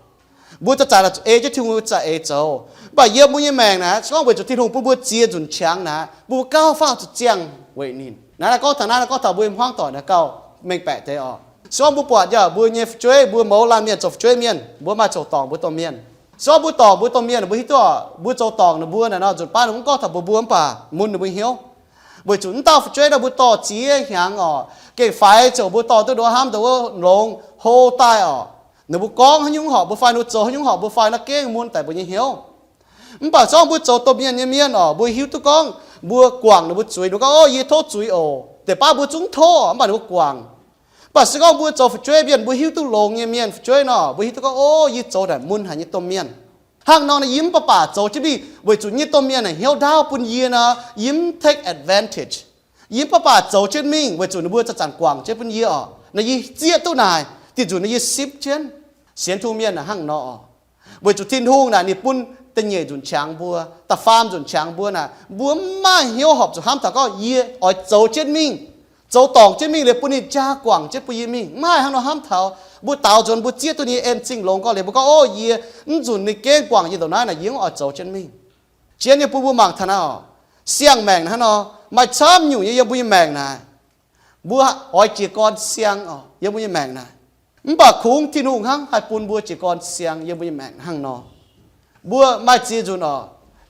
Mbuo zanc-zanc ei jienv Tin-Hungh za'eix zoux. Mv baac yiem mbuo nyei maengc naaic, se gorngv weic zuqc Tin-Hungh bun mbuo ziex nzunc qangx naaic, mbuo gauh fauv zuqc ziangh weic ninh. Naaiv naaiv gorngv taux, naaiv naaiv gorngv taux mbuo nyei hmuangv doic naaiv gauh mengh baeqc deix oc. Se gorngv mbuo buatc yaac mbuo nyei fu'jueiv, mbuo mouz laanh mienh zoux fu'jueiv mienh, mbuo maaih zoux dorngc mbuo domh mienh. Se gorngv mbuo dorngc mbuo domh mienh, mbuo hiuv duqv oc, mbuo zoux dorngc ninh mbuo naaic nor, nzunc baav ninh mv gorngv taux mbuox mbuo, mv baac mun ninh mbuo hnyouv. Weic zuqc mv dauh fu'jueiv naaiv mbuo dorh ziex hnyangx oc, gengh faix ziouc mbuo dorh duqv ndo hnamv ndo wuov longx hlo daaih oc. Ninh mbuo gorngv haaix nyungc horpc mbuo fai, ninh mbuo zoux haaix nyungc horpc mbuo fai, naaiv gengh mun daic mbuo nyei hnyouv. Mv baac se gorngv mbuo zoux domh mienh nyei mienh oc, mbuo hiuv duqv gorngv mbuo guangc ninh mbuo zuiz, ninh mbuo gorngv, Ov, yie tov zuiz oc. Deix baav mbuo zungv tov, mv baac ninh mbuo guangc. Mv baac se gorngv mbuo zoux fu'jueiv mienh, mbuo hiuv duqv longx nyei mienh fu'jueiv nor, mbuo hiuv duqv gorngv, Ov, yie zoux naaic mun haic nyei domh mienh. Hnangv nor naaic yie mv baac baac zoux jienv mingh, weic zuqc nyei domh mienh naaic hnyouv ndaauv bun yie nor, yie mv take advantage. Yie mv baac baac zoux jienv mingh weic zuqc ninh mbuo zanc-zanc guangc jienv bun yie oc. Naaic yie zieqv duqv naaic, dih nzunc naaic yie sipv jienv. Sienx Tin-Hungh mienh naaic hnangv nor oc. Weic zuqc Tin-Hungh naaic ninh bun da'nyeic nzunc qangx mbuo, da'faam nzunc qangx mbuo naaic, mbuo mv maaih hnyouv horpc zuqc hnamv taux gorngv yie oix zoux jienv mingh, zoux dorngc jienv mingh liuz bun ninh jaa guangc jienv bun yie mingh. Mv haih hnangv nor hnamv taux. Mbuo daaux nzuonx mbuo zieqv duqv ninh nyei en zingh longx gorngv liuz mbuo gorngv, Ov, yie mv nzunc ninh gengh guangc yie ndongc naaiv naaic, yie mv oix zoux jienv mingh. Jienv nyei bun mbuo mangc taux naaiv oc, siang-maengc hnangv nor, maaih camv nyungc nyei yiem mbuo nyei maengc naaic, mbuo oix jiez gorn siang oc yiem mbuo nyei maengc naaic. Mv baac kungx Tin-Hungh hnangv haih bun mbuo jiez gorn siang yiem mbuo nyei maengc hnangv nor. Mbuo maaih ziex nzunc oc,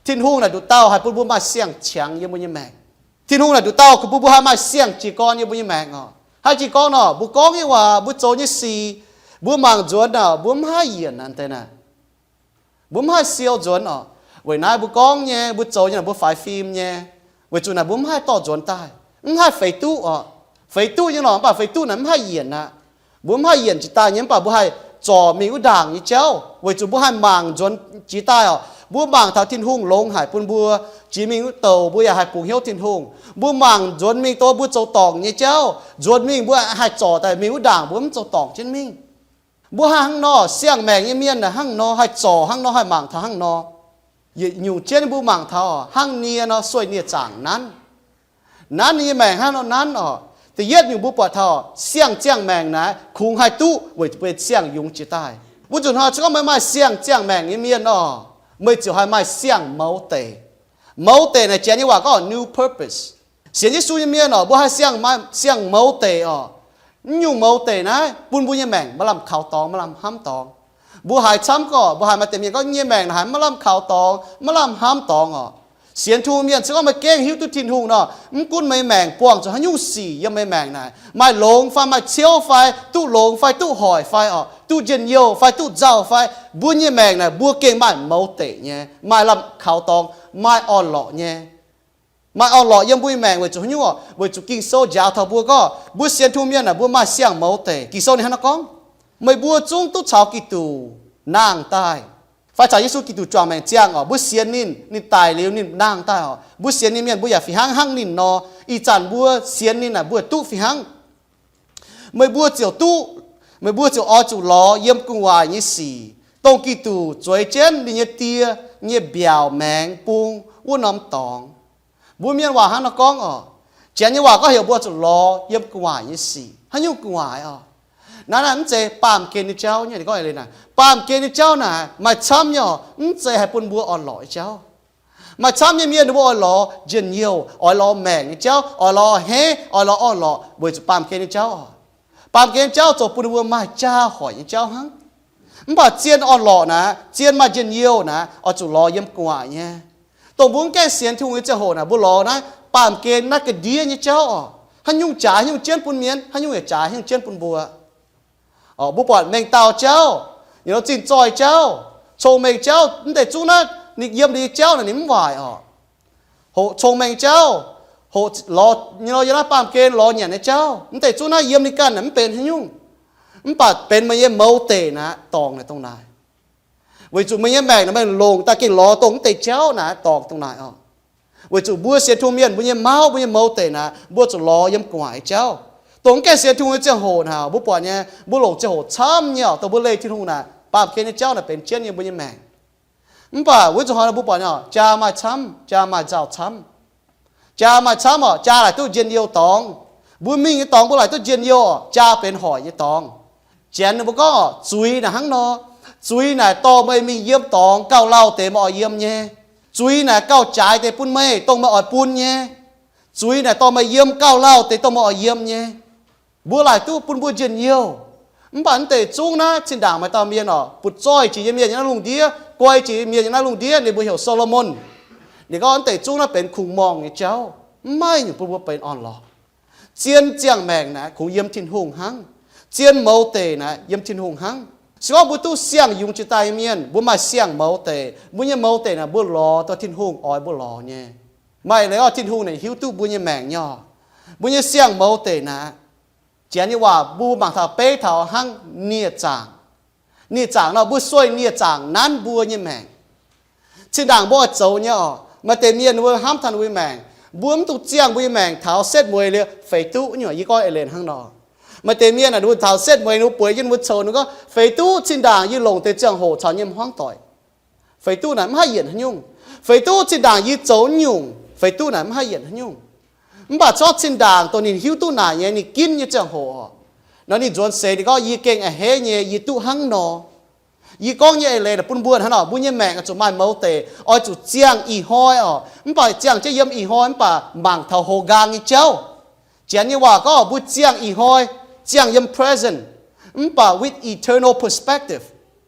Tin-Hungh naaic nduqc dauh haih bun mbuo maaih siang-qangx yiem mbuo nyei maengc. Tin-Hungh naaic nduqc dauh kungx bun mbuo haih maaih siang jiez gorn yiem mbuo nyei maengc oc. Haih jiez gorn oc, mbuo gorngv nyei waac, mbuo zoux nyei sic, mbuo mangc nzuonx oc, mbuo mv haih yienc naaic deix naaic. Mbuo mv haih siou nzuonx oc. Weic naaiv mbuo gorngv nyei, mbuo zoux nyei naaic, mbuo faix fim nyei. Weic zuqc naaic mbuo mv haih dorh nzuonx daaih, mv haih feix duqv oc. Feix duqv nyei lorqc, mv baac feix duqv naaic mv haih yienc aqv. Mbuo mv haih yienc jiex daaih nyei, mv baac mbuo haih zorc mingh wuov ndaangc nyei jauv, weic zuqc mbuo haih mangc nzuonx jiex daaih oc. Mbuo mangc taux Tin-Hungh longx haic bun mbuo, jiex mingh wuov douc mbuo yaac haih bungx hnyouv Tin-Hungh. Mbuo mangc nzuonx mingh dongh mbuo zoux dorngc nyei jauv, nzuonx mingh mbuo haih zorc daaih mingh wuov ndaangc mbuo mv zoux dorngc jienv mingh. Mbuo haih hnangv nor, siang-maengc nyei mienh naaic hnangv nor, haih zorc hnangv nor, haih mangc taux hnangv nor. Yietc nyungc jienv mbuo mangc taux hnangv nie nor, sueih nie zaangc nanv. Nanv ninh nyei maengc hnangv nor nanv oc. Da'yietv nyungc mbuo buatc taux siang-ziangh maengc naaic kungx haih duqv weic benx siang-yungz jiex daaih. Wuov nzunc hnoi se gorngv meih maaih siang-ziangh maengc nyei mienh oc, meih ziouc haih maaih siang-mouz deic. Mouz deic naaic Janx nyei waac gorngv new purpose. Sienx Yesu nyei mienh oc, mbuo haih siang, siang mouz deic oc. Mv nyungc mouz deic naaiv bun mbuo nyei maengc maaih lamh kaux dorngx, maaih lamh hnamv dorngx. Mbuo haiz camv gorqv, mbuo haiz maaih deix mienh gorngv, yie nyei maengc naaic haiz maaih lamh kaux dorngx, maaih lamh hnamv dorngx oc. Sienx Tin-Hungh mienh se gorngv meih gengh hiuv duqv Tin-Hungh nor, mv gunv meih maengc buangh zuqc haaix nyungc sic yiem meih maengc naaic, maaih longx fai maaih ciouv fai duqv longx fai duqv hoic fai oc, duqv njien-youh fai duqv nzauh fai, mbuo nyei maengc naaic mbuo gengh maaih mouz deic nyei, maaih lamh kaux dorngx, maaih orn-lorqc nyei. Maaih orn-lorqc yiem mbuo nyei maengc weic zuqc haaix nyungc oc? Weic zuqc Ging-Sou njaaux taux mbuo gorngv mbuo sienx Tin-Hungh mienh naaic mbuo maaih siang-mouz deic. Ging-Sou ninh hnangv naaiv gorngv, meih mbuo zungv duqv caux Giduc nangh daaih, fai caux Yesu Giduc juangc maengc ziangh oc. Mbuo sienx ninh, ninh daic liuz ninh nangh daaih oc. Mbuo sienx ninh mienh mbuo yaac fih hnangv hnangv ninh nor. Ih zanc mbuo sienx ninh naaic mbuo duqv fih hnangv. Meih mbuo ziouc duqv, meih mbuo ziouc oix zuqc lorz yiem gu'nguaaic nyei sic, dongh Giduc zueiz jienv ninh nyei Die nyei mbiaauc maengx bung wuov norm dorngx. Mbuo mienh waac hnangv nor gorngv oc. Janx nyei waac gorngv heuc mbuo zuqc lorz yiem gu'nguaaic nyei sic. Haaix nyungc gu'nguaaic oc? Naaiv naaiv mv zeiz baamh gen nyei jauv nyei. Ninh gorngv eix leiz naaic, baamh gen nyei jauv naaic maaih camv nyei oc, mv zeiz haih bun mbuo orn-lorqc nyei jauv. Maaih camv nyei mienh ninh mbuo oix lorz njien-youh, oix lorz maengc nyei jauv, oix lorz a'hneiv, oix lorz orn-lorqc weic zuqc baamh gen nyei jauv oc. Baamh gen nyei jauv zoux bun ninh mbuo maaih jaa hoic nyei jauv hnangv. Mv baac zien orn-lorqc naaic, zien maaih njien-youh naaic, oix zuqc lorz yiem gu'nguaaic nyei. Dongh mbuo mv gaengh sienx Tin-Hungh nyei ziangh hoc naaic, mbuo lorz naaiv baamh gen naaiv ga'ndiev nyei jauv oc. Haaix nyungc jaaix haaix nyungc jienv bun mienh, haaix nyungc yaac jaaix haaix nyungc jienv bun mbuo. Mbuo buatc mengh dauh jauv, nyei lorz zinh zoih jauv, cong-mengh jauv, mv deix zungv naaiv ninh yiem ninh nyei jauv naaic ninh mv waaic oc. Hoqc cong-mengh jauv, hoqc lorz, nyei lorz yiem naaiv baamh gen lorz nyanc nyei jauv, mv deix zungv naaiv yiem ninh ganh naaic mv benx haaix nyungc. Mv baac benx meih nyei mouz deic naaic dorngc naaic dongh naaic. Weic zuqc meih nyei maengc naaic meih longc daaih gengh lorz dongh mv deix jauv naaic dorngc dongh naaic oc. Weic zuqc mbuo sienx Tin-Hungh mienh mbuo nyei mauv, mbuo nyei mouz deic naaic, mbuo zuqc lorz yiem gu'nguaaic nyei jauv. Dongh mv gaengh sienx Tin-Hungh nyei ziangh hoc naaic, mbuo buatc nyei, mbuo longc ziangh hoc camv nyei oc, dongh mbuo leih Tin-Hungh naaic, baamh gen nyei jauv naaic benx jienv yiem mbuo nyei maengc. Mv baac wuov zuqc hnoi mbuo buatc nyei oc, jaa maaih camv, jaa maaih nzauh camv. Jaa maaih camv oc, jaa laaic duqv njien-youh dorngx. Mbuo mingh nyei dorngx mbuo laaic duqv njien-youh oc, jaa benx hoic nyei dorngx. Janx ninh mbuo gorngv oc, zuiz naaic hnangv nor. Zuiz naaic dorh meih mingh yiem dorngx gauh lauh deix meih oix yiem nyei. Zuiz naaic gauh jaaix deix bun meih dongh meih oix bun nyei. Zuiz naaic dorh meih yiem gauh lauh deix dongh meih oix yiem nyei. Mbuo laaic duqv bun mbuo njien-youh. Mv baac mv deix zungv naaiv zinh ndaangc maaih dauh mienh oc, butv zoih jiex nyei mienh yiem naaiv lungh ndiev, guai jiex nyei mienh yiem naaiv lungh ndiev, ninh mbuo heuc Saa^lo^morn. Ninh gorngv mv deix zungv naaiv benx kungx-morngh nyei jauv, mv maaih nyungc bun mbuo benx orn-lorqc. Zien ziangh maengc naaic kungx yiem Tin-Hungh hnangv. Zien mouz deic naaic yiem Tin-Hungh hnangv. Se gorngv mbuo duqv siang-yungz jiex daaih nyei mienh, mbuo maaih siang-mouz deic, mbuo nyei mouz deic naaic mbuo lorz dongh Tin-Hungh oix mbuo lorz nyei. Maaih leiz orqc, Tin-Hungh naaic hiuv duqv mbuo nyei maengc nyei oc. Mbuo nyei siang-mouz deic naaic, Janx nyei waac mbuo mangc taux beiv taux hnangv nie-zaangc. Nie-zaangc nor, mbuo sueih nie-zaangc nanv mbuo nyei maengc. Zinh ndaangc mbuo oix zoux nyei oc, maaih deix mienh ninh mbuo hnamv taux ninh mbuo nyei maengc. Mbuo mv dungx ziangh mbuo nyei maengc taux setv mueiz liuz feix duqv nyungc. Yie gorngv eix leiz hnangv nor, maaih deix mienh ninh mbuo taux setv mueiz ninh mbuo bueix jienv ninh mbuo coux, ninh gorngv, feix duqv zinh ndaangc yie longc deix ziangh hoc caux yie nyei hmuangv doic, feix duqv naaic mv haih yienc haaix nyungc. Feix duqv zinh ndaangc yie zoux nyungc, feix duqv naaic mv haih yienc haaix nyungc. Mv baac corc zinh ndaangc dongh ninh hiuv duqv naaic nyei, ninh ginv nyei ziangh hoc, nor ninh nzuonx seix ninh gorngv, yie gengh a'hneiv nyei, yie duqv hnangv nor. Yie gorngv nyei eix leiz naaic bun mbuo hnangv nor, mbuo nyei maengc oix zuqc maaih mouz deic, oix zuqc ziangh ih hnoi oc. Mv baac ziangh jienv yiem ih hnoi mv baac mangc taux houx nqaang nyei jauv. Janx nyei waac gorngv mbuo ziangh ih hnoi, ziangh yiem present, mv baac with eternal perspective.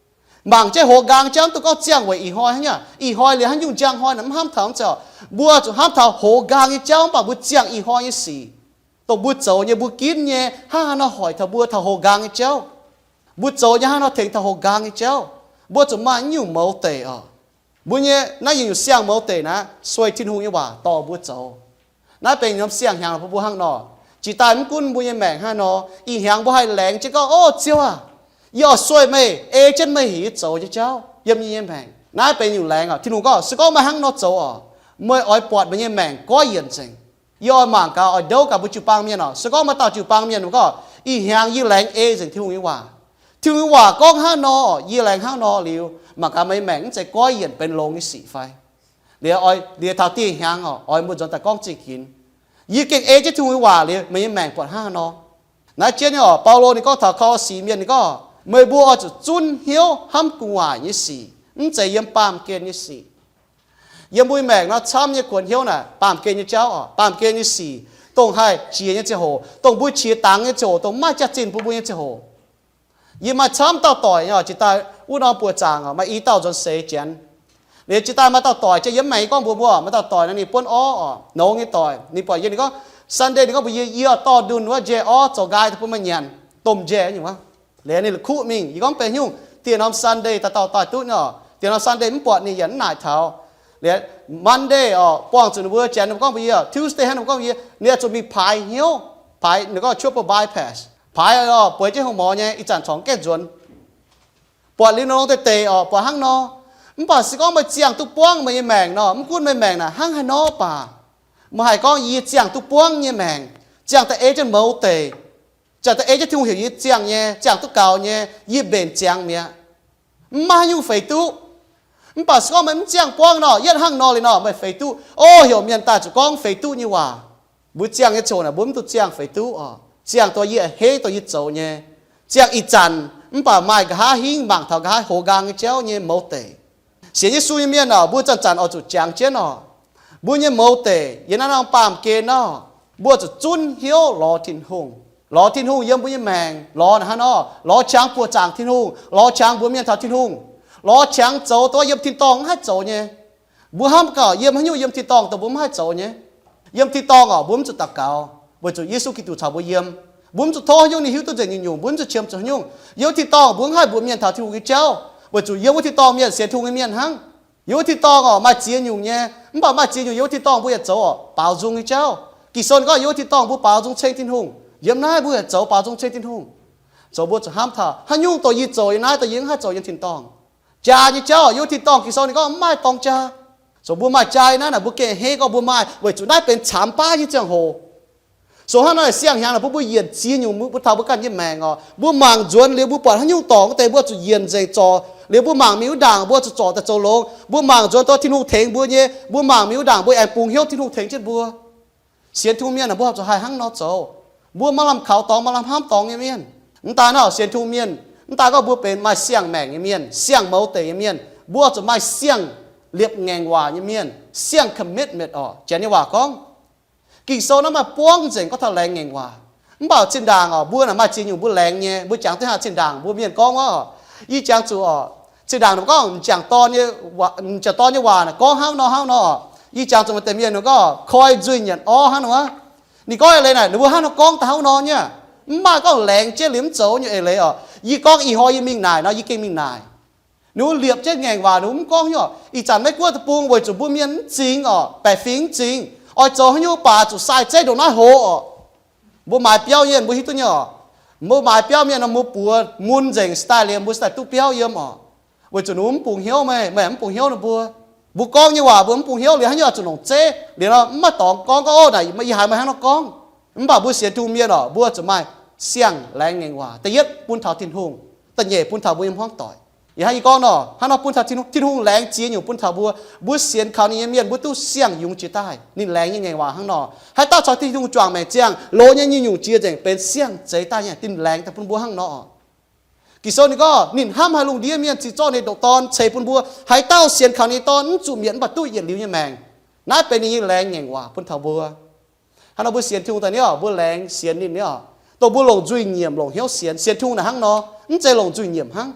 Mangc jienv houx nqaang jauv, mv dungx gorngv ziangh weic ih hnoi hnangv. Ih hnoi liuz haaix nyungc njang hnoi naaic mv hnamv taux. Mv zeiz, mbuo zuqc hnamv taux houx nqaang nyei jauv, mv baac mbuo ziangh ih hnoi nyei sic, dongh mbuo zoux nyei, mbuo ginv nyei, hnangv haaix nor hoic taux mbuo taux houx nqaang nyei jauv. Mbuo zoux nyei hnangv haaix nor tengx taux houx nqaang nyei jauv. Mbuo zuqc maaih nyungc mouz deic oc. Mbuo nyei naaiv nyungc siang-mouz deic naaiv sueih Tin-Hungh nyei waac dorh mbuo zoux. Naaiv benx norm siang-hnyangx bun mbuo hnangv nor. Jiex daaih mv gunv mbuo nyei maengc hnangv nor, ih hnyangx mbuo haih laengz jienv gorngv, O Ziouv aah! Yie oix sueih meih, ei jienv meih heuc yie zoux nyei jauv yiem yie nyei maengc. Naaiv benx nyungc laengz oc. Tin-Hungh gorngv, se gorngv meih hnangv nor zoux oc, meih oix buatc meih nyei maengc goiv yienc nzengc. Yie oix mangc gaax, oix ndouv gaax mbuo jiu-baang mienh oc. Se gorngv maaih dauh jiu-baang mienh gorngv, ih hnyangx yie laengz ei nzengc Tin-Hungh nyei waac, Tin-Hungh nyei waac gorngv hnangv nor, yie laengz hnangv nor liuz, mangc gaax meih nyei maengc mv zeiz goiv yienc benx longx nyei sic fai? Liuz, liuz taux dieh hnyangx oc, oix mbuo nzuonx daaih gorngv zingh ginx. Yie gengh ei jienv Tin-Hungh nyei waac liuz, meih nyei maengc buatc hnangv haaix nor. Naaiv jienv nyei oc, Baulo ninh gorngv taux Ko^lo^si mienh, ninh gorngv, meih mbuo oix zuqc zunv hnyouv hnamv gu'nguaaic nyei sic, mv zeiz yiem baamh gen nyei sic. Yiem mbuo maengc nor camv nyei kuonx hnyouv naaic, baamh gen nyei jauv oc, baamh gen nyei sic, dongh haih jiex nyei ziangh hoc, dongh mbuo qiex dangx nyei ziangh hoc, dongh maiv jaax-zinh bun mbuo nyei ziangh hoc. Yie maaih camv dauh doic nyei oc, jiex daaih wuov norm buoqc zaangc oc, maaih i dauh nzuonx seix Janx. Liuz jiex daaih maaih dauh doic, jiex yiem maengx gorngv mbuox mbuo, maaih dauh doic naaiv ninh buonv orv oc, nongx nyei doic. Ninh buatc yie, ninh gorngv, Sunday, ninh gorngv mbuox yie, yie oix dorh ndunh wuov njaih orv zoux nqaai daaih bun meih nyanc, domh njaih nyei wuov. Liuz ninh la'kuqv mingh. Yie gorngv, Benx nyungc, dieh norm Sunday daaih dauh doic duqv nyei oc. Dieh norm Sunday mv buatc ninh yaac mv naaic taux. Liuz Monday oc, buangh zuqc ninh mbuo, Janx ninh mbuo gorngv mbuox yie, Tuesday hnangv ninh mbuo gorngv mbuox yie, ninh oix zuqc mingh paaix hnyouv, paaix ninh gorngv triple bypass, paaix oc, bueix jienv hungh mor nyei, ih zanc corc gaengh nzuonx. Buatc liuz nor deix deix oc, buatc hnangv nor. Mv baac se gorngv meih ziangh duqv buangv meih nyei maengc nor, mv gunv meih maengc naaic hnangv haaix nor baac, meih haih gorngv, Yie ziangh duqv buangv nyei maengc, ziangh da'eix jienv mouz deic, ziangh da'eix jienv Tin-Hungh heuc yie ziangh nyei, ziangh duqv gaux nyei, yie mbenc ziangx mi'aqv. Mv maaih haaix nyungc feix duqv. Mv baac se gorngv meih mv ziangh buangv nor, yietv hnangv nor liuz nor, meih feix duqv. O, heuc mienh daaih zuqc gorngv feix duqv nyei waac. Mbuo ziangh nyei ziangh hoc naaic, mbuo mv duqv ziangh feix duqv oc. Ziangh dongh yie a'hneiv dongh yie zoux nyei. Ziangh ih zanc, mv baac maaih nqa'haav hingv mangc taux nqa'haav hoz nqaang nyei jauv nyei mouz deic. Sienx Yesu nyei mienh oc, mbuo zanc-zanc oix zuqc jangx jienv oc, mbuo nyei mouz deic yiem naaiv norm baamh gen nor, mbuo zuqc zunv hnyouv lorz Tin-Hungh. Lorz Tin-Hungh yiem mbuo nyei maengc, lorz naaic hnangv nor, lorz qangx buoqc zaangc Tin-Hungh, lorz qangx mbuox mienh taux Tin-Hungh, lorz qangx zoux dongh yiem tin-dorngh mv haih zoux nyei. Mbuo hnamv gaax, yiem haaix nyungc yiem tin-dorngh dongh mbuo mv haih zoux nyei? Yiem tin-dorngh oc, mbuo mv zuqc daux gaux, weic zuqc Yesu Giduc caux mbuo yiem. Mbuo mv zuqc tov haaix nyungc ninh hiuv duqv nzengc nyungc-nyungc, mbuo mv zuqc qiemx zuqc haaix nyungc. Yiem tin-dorngh mbuo mv haih mbuox mienh taux Tin-Hungh nyei jauv, weic zuqc yiem wuov tin-dorngh mienh sienx Tin-Hungh nyei mienh hnangv. Yiem wuov tin-dorngh oc, maaih ziex nyungc nyei, mv baac maaih ziex nyungc yiem wuov tin-dorngh mbuo yaac zoux oc, baaux nzung nyei jauv. Ging-Sou ninh gorngv yiem wuov tin-dorngh mbuo baaux nzung ceng Tin-Hungh. Yiem naaiv mbuo yaac zoux baaux nzung ceng Tin-Hungh. Zoux mbuo zuqc hnamv taux haaix nyungc dongh yie zoux yiem naaiv dongh yie mv haih zoux yiem tin-dorngh. Jaa nyei jauv yiem wuov tin-dorngh, Ging-Sou ninh gorngv mv maaih dorng jaa. Zoux mbuo maaih jaa naaiv naaic, mbuo gengh a'hneiv gorngv mbuo maaih, weic zuqc naaiv benx camx baav nyei ziangh hoc. Zoux hnangv naaic siang-hnyangx naaic, mbuo mbuo yienc ziex nyungc mbuo taux mbuo ganh nyei maengc oc. Mbuo mangc nzuonx liuz mbuo buatc haaix nyungc dorngc deix mbuo zuqc yienc nzengc zorc. Liuz mbuo mangc mingh wuov ndaangc mbuo zuqc zorc daaih zoux longx. Mbuo mangc nzuonx dongh Tin-Hungh tengx mbuo nyei, mbuo mangc mingh wuov ndaangc mbuo aengx bungx hnyouv Tin-Hungh tengx jienv mbuo. Sienx Tin-Hungh mienh naaic mbuo zuqc haih hnangv nor zoux. Mbuo maaih lamh kaux dorngx, maaih lamh hnamv dorngx nyei mienh. Mv daaih nor sienx Tin-Hungh mienh, mv daaih gorngv mbuo benx maaih siang-maengc nyei mienh, siang-mouz deic nyei mienh, mbuo zuqc maaih siang-liepc ngaengc waac nyei mienh, siang-commitment oc. Janx nyei waac gorngv, Ging-Sou naaiv maaih buangv nzengc gorngv taux laengz ngaengc waac. Mv baac zinh ndaangc oc, mbuo naaic maaih ziex nyungc mbuo laengz nyei, mbuo jangx duqv hnangv zinh ndaangc mbuo mienh gorngv wuov oc. Yie jangx zuqc oc, zinh ndaangc ninh gorngv m'jangc dorn nyei waac, m'jangc dorn nyei waac naaic gorngv hnangv nor hnangv nor oc. Yie jangx zuqc maaih deix mienh ninh gorngv koi nzuih nyanc orv hnangv nor. Ninh gorngv eix leiz naaic, ninh mbuo hnangv nor gorngv daaih hnangv nor nyei. Mv maaih gorngv laengz jienv liuz mv zoux nyei eix leiz oc. Yie gorngv ih hnoi yie mingh naaic nor, yie gengh mingh naaic. Ninh mbuo liepc jienv ngaengc waac, ninh mbuo mv gorngv nyei oc. Ih zanc maiv guoqv deic-bung weic zuqc mbuo mienh mv zingx oc, baeqc fingx mv zingx, oix zoux haaix nyungc baac zuqc sai zeiv ndongc naaiv hoz oc. Mbuo maaiz biauv mienh mbuo hiuv duqv nyei oc. Mbuo maaiz biauv mienh nor mbuo buoz mun nzengc style liemh mbuo style duqv biauv yiem oc. Weic zuqc ninh mbuo mv bungx hnyouv meih, meih mv bungx hnyouv ninh mbuo. Mbuo gorngv nyei waac mbuo mv bungx hnyouv liuz haaix nyungc zuqc longc zeiv liuz nor mv maaih dorngx gorngv gorngv, Ov, naaic yie haiz meih hnangv nor gorngv. Mv baac mbuo sienx Tin-Hungh mienh oc, mbuo zuqc maaih siang-laengz ngaengc waac. Da'yietv bun taux Tin-Hungh, da'nyeic bun taux mbuo nyei hmuangv doic. Yie hnangv yie gorngv nor, hnangv nor bun taux Tin-Hungh, Tin-Hungh laengz ziex nyungc bun taux mbuo. Mbuo sienx kaux ninh nyei mienh mbuo duqv siang-yungz jiex daaih. Ninh laengz nyei ngaengc waac hnangv nor. Haaix dauh caux Tin-Hungh juangc maengc ziangh, loz nyei nyungc-nyungc jiex nzengc benx siang-zeix daaih nyei, ninh laengz daaih bun mbuo hnangv nor. Ging-Sou ninh gorngv ninh hnamv haic lungh ndiev mienh, ziouc zorqv ninh nyei ndoqc Dorn ceix bun mbuo. Haaix dauh sienx kaux ninh nyei Dorn mv zuqc mietc mv baac duqv yietc liuz nyei maengc. Naaiv benx ninh nyei laengz ngaengc waac bun taux mbuo. Hnangv nor mbuo sienx Tin-Hungh daaih nyei oc, mbuo laengz sienx ninh nyei oc. Dongh mbuo longc nzuih nyiemc longc hnyouv sienx. Sienx Tin-Hungh naaic hnangv nor, mv zeiz longc nzuih nyiemc hnangv.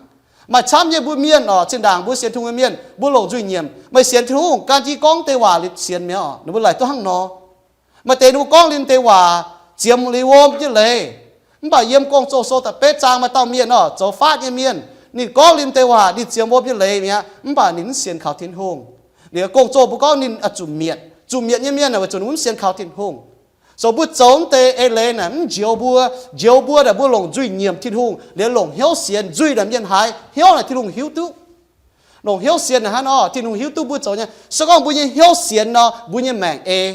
Maaih camv nyei mbuo mienh oc, zinh ndaangc mbuo sienx Tin-Hungh nyei mienh, mbuo longc nzuih nyiemc. Meih sienx Tin-Hungh gan jienv gorngv deix waac liuz sienx mi'aqv oc, ninh mbuo laaic duqv hnangv nor. Maaih deix ninh mbuo gorngv liuz deix waac ziemx liuz wuom jienv leiz. Mv baac yiem Gong-Zoh sou da'betv zaang maaih dauh mienh oc, zoux faatv nyei mienh, ninh gorngv liuz deix waac ninh ziemx wuom jienv leiz mi'aqv, mv baac ninh mv sienx kaux Tin-Hungh. Liuz Gong-Zoh mbuo gorngv ninh zuqc mietc. Zuqc mietc nyei mienh weic zuqc ninh mv sienx kaux Tin-Hungh. Zoux mbuo zoux deix eix leiz naaic mv njoux mbuo. Njoux mbuo naaic mbuo longc nzuih nyiemc Tin-Hungh liuz longc hnyouv sienx. Nzuih naaic mienh haiz, hnyouv naaic Tin-Hungh hiuv duqv. Longc hnyouv sienx naaic hnangv nor, Tin-Hungh hiuv duqv mbuo zoux nyei. Se gorngv mbuo nyei hnyouv sienx nor, mbuo nyei maengc ei.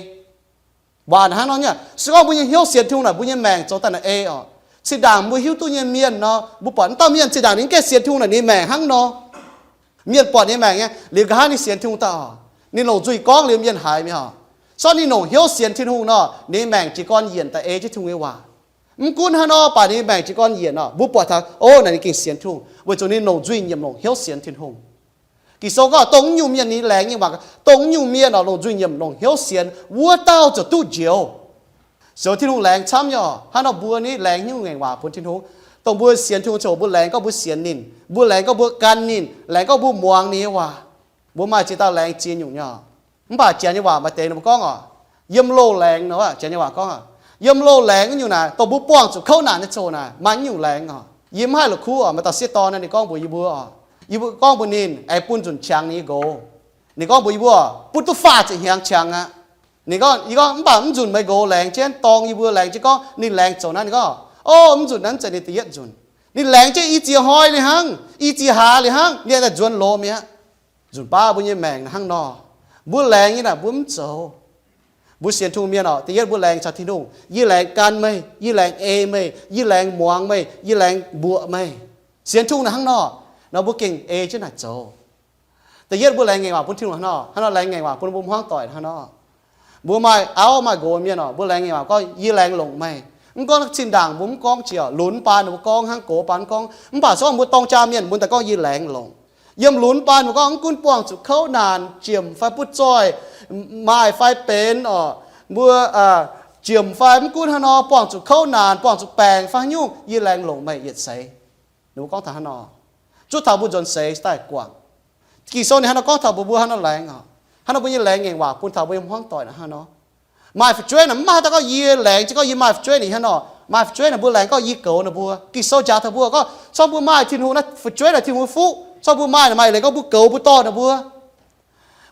Waac naaic hnangv nor nyei, se gorngv mbuo nyei hnyouv sienx Tin-Hungh naaic, mbuo nyei maengc zoux daaih naaic ei oc. Zinh ndaangc mbuo hiuv duqv nyei mienh nor, mbuo buatc wuov dauh mienh zinh ndaangc ninh mv gaengh sienx Tin-Hungh naaic, ninh maengc hnangv nor. Mienh buatc ninh maengc nyei, liuz nqa'haav ninh sienx Tin-Hungh daaih oc, ninh longc nzuih gorngv liuz mienh haiz mi'aqv oc. Se gorngv ninh longc hnyouv sienx Tin-Hungh nor, ninh maengc jiez gorn yienc daaih ei jienv Tin-Hungh nyei waac. Mv gunv hnangv nor baac ninh maengc jiez gorn yienc oc, mbuo buatc taux, o, naaic ninh gengh sienx Tin-Hungh weic zuqc ninh longc nzuih nyiemc longc hnyouv sienx Tin-Hungh. Ging-Sou gorngv dongh nyungc mienh ninh laengz nyei waac, dongh nyungc mienh oc longc nzuih nyiemc longc hnyouv sienx, wuov dauh ziouc duqv njoux. Zoux Tin-Hungh laengz camv nyei oc. Hnangv nor mbuo ni laengz nyungc ngaengc waac bun Tin-Hungh. Dongh mbuo sienx Tin-Hungh ziouc mbuo laengz gorngv mbuo sienx ninh, mbuo laengz gorngv mbuo gan ninh, laengz gorngv mbuo muangx ninh nyei waac. Mbuo maaih ziex dauh laengz ziex nyungc nyei oc. Mv baac janx nyei waac maaih deix ninh mbuo gorngv oc, yiem loz-laengz nor, janx nyei waac gorngv, yiem loz-laengz wuov nyungc naaic, dongh mbuo buangh zuqc kouv naanc nyei ziangh hoc naaic, maaih nyungc laengz oc. Yie mv haih la'kuqv oc, maaih dauh sieqv dorn nor ninh gorngv mbuox yie mbuo oc, yie mbuo gorngv mbuox ninh aengx bun nzunc qangx ninh nyei nqox. Ninh gorngv mbuox yie mbuo, bun duqv faah ziepc hnyangx qangx aqv. Ninh gorngv, yie gorngv, mv baac mv nzunc meih nqox laengz jienv dorng yie mbuo laengz jienv gorngv ninh laengz zoux naaiv. Ninh gorngv, o, mv nzunc naaiv mv zeiz ninh da'yietv nzunc. Ninh laengz jienv i ziex hnoi liuz hnangv, i ziex hlaax liuz hnangv, ninh daaih nzuonx loz mi'aqv. Nzunc baav mbuo nyei maengc hnangv nor, mbuo laengz nyei naaic mbuo mv zoux. Mbuo sienx Tin-Hungh mienh oc, da'yietv mbuo laengz caux Tin-Hungh, yie laengz gan meih, yie laengz ei meih, yie laengz muangx meih, yie laengz mbuoqc meih. Sienx Tin-Hungh naaic hnangv nor, nor mbuo gengh ei jienv naaic zoux. Da'yietv mbuo laengz ngaengc waac bun Tin-Hungh hnangv nor, hnangv nor laengz ngaengc waac bun mbuo hmuangv doic hnangv nor. Mbuo maaih auv maaih nqox mienh oc, mbuo laengz ngaengc waac gorngv, yie laengz longc meih. Mv gorngv cin-ndaangc mbuo mv gorngv jiex oc, lunx baan mbuo gorngv hnangv, gox baan mv gorngv. Mv baac se gorngv mbuo dorng jaa mienh mbuo daaih gorngv yie laengz longc. Yiem lunx baan mbuo gorngv mv gunv buangh zuqc kouv naanc, jiemc fai butv zoih, maaih fai benx oc, mbuo jiemc fai mv gunv haaix nor, buangh zuqc kouv naanc, buangh zuqc baengc fai haaix nyungc, yie laengz longc meih yietc seix. Ninh mbuo gorngv taux hnangv nor, zuov taux mbuo nzuonx seix daaih guangc. Ging-Sou ninh hnangv nor gorngv taux mbuo, mbuo hnangv nor laengz oc. Hnangv nor mbuo nyei laengz ngaengc waac bun taux mbuo nyei hmuangv doic naaic hnangv nor. Maaih fu'jueiv naaic mv maaih haaix dauh gorngv yie laengz jienv gorngv yie maaih fu'jueiv naaic hnangv nor. Maaih fu'jueiv naaic mbuo laengz gorngv yie goux ninh mbuo. Ging-Sou njaaux taux mbuo gorngv, corc mbuo maaih Tin-Hungh naaiv fu'jueiv naaic Tin-Hungh nyei fuqv, corc mbuo maaih naaic maaih leiz gorngv mbuo goux mbuo dorh ninh mbuo.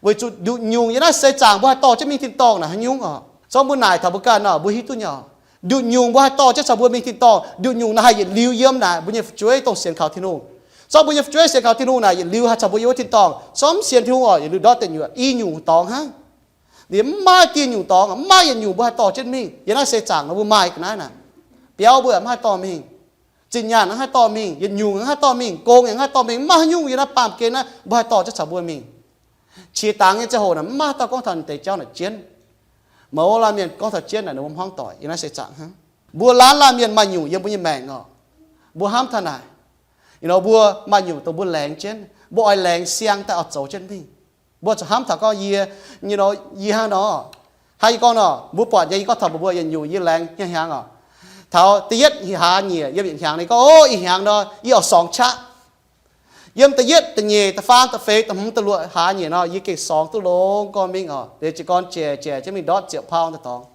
Weic zuqc nduqc nyungc yie naaiv seix zaangc mbuo haih dorh jienv mingh tin-dorngh naaic haaix nyungc oc. Corc mbuo naaic taux mbuo ganh nor, mbuo hiuv duqv nyei oc. Nduqc nyungc mbuo haih dorh jienv caux mbuo mingh tin-dorngh, nduqc nyungc naaiv haih yietc liuz yiem naaic mbuo nyei fu'jueiv dongh sienx kaux Tin-Hungh. Corc mbuo nyei fu'jueiv sienx kaux Tin-Hungh naaic yietc liuz haih caux mbuo yiem wuov tin-dorngh. Corc mv sienx Tin-Hungh oc, yietc liuz ndortv deic nyuoqc i nyungc dorngx hnangv. Liuz mv maaih dieh nyungc dorngx, mv maaih yietc nyungc mbuo haih dorh jienv mingh. Yiem naaiv seix zaangc nor mbuo maaih ga'naaiv naaic. Biauv mbuo mv haih dorh mingh. Zinh nyaanh mv haih dorh mingh, yietc nyungc mv haih dorh mingh, gong yaac mv haih dorh mingh, mv maaih haaix nyungc yiem naaiv baamh gen naaiv mbuo haih dorh jienv caux mbuo mingh. Qiex dangx nyei ziangh hoc naaic mv maaih haaix dauh gorngv taux ninh deix jauv naaic jienv. Mouz laanh mienh gorngv taux jienv naaic ninh mbuo hmuangv doic yiem naaiv seix zaangc hnangv. Mbuo laanh laanh mienh maaih nyungc yiem mbuo nyei maengc oc. Mbuo hnamv taux naaic, you know, mbuo maaih nyungc dongh mbuo laengz jienv, mbuo oix laengz siang daaih oix zoux jienv mingh. Mbuo zuqc hnamv taux gorngv yie, you know, yie hnangv nor, hnangv yie gorngv nor, mbuo buatc nyei, yie gorngv taux mbuo yietc nyungc yie laengz hnyangx-hnyangx oc. Taux da'yietv hlaax nyieqc yiem yietc hnyangx, yie gorngv, o, ih hnyangx nor yie oix sorngx qaqv. Yiem da'yietv, da'nyeic, da'faam, da'feix, da'hmz, da'luoqc hlaax nyieqc nor, yie gengh sorngx duqv longx gorngv mingh oc. Liuz jiez gorn jiex jiex jienv mingh ndortv ziepc pauv daaih dorngx.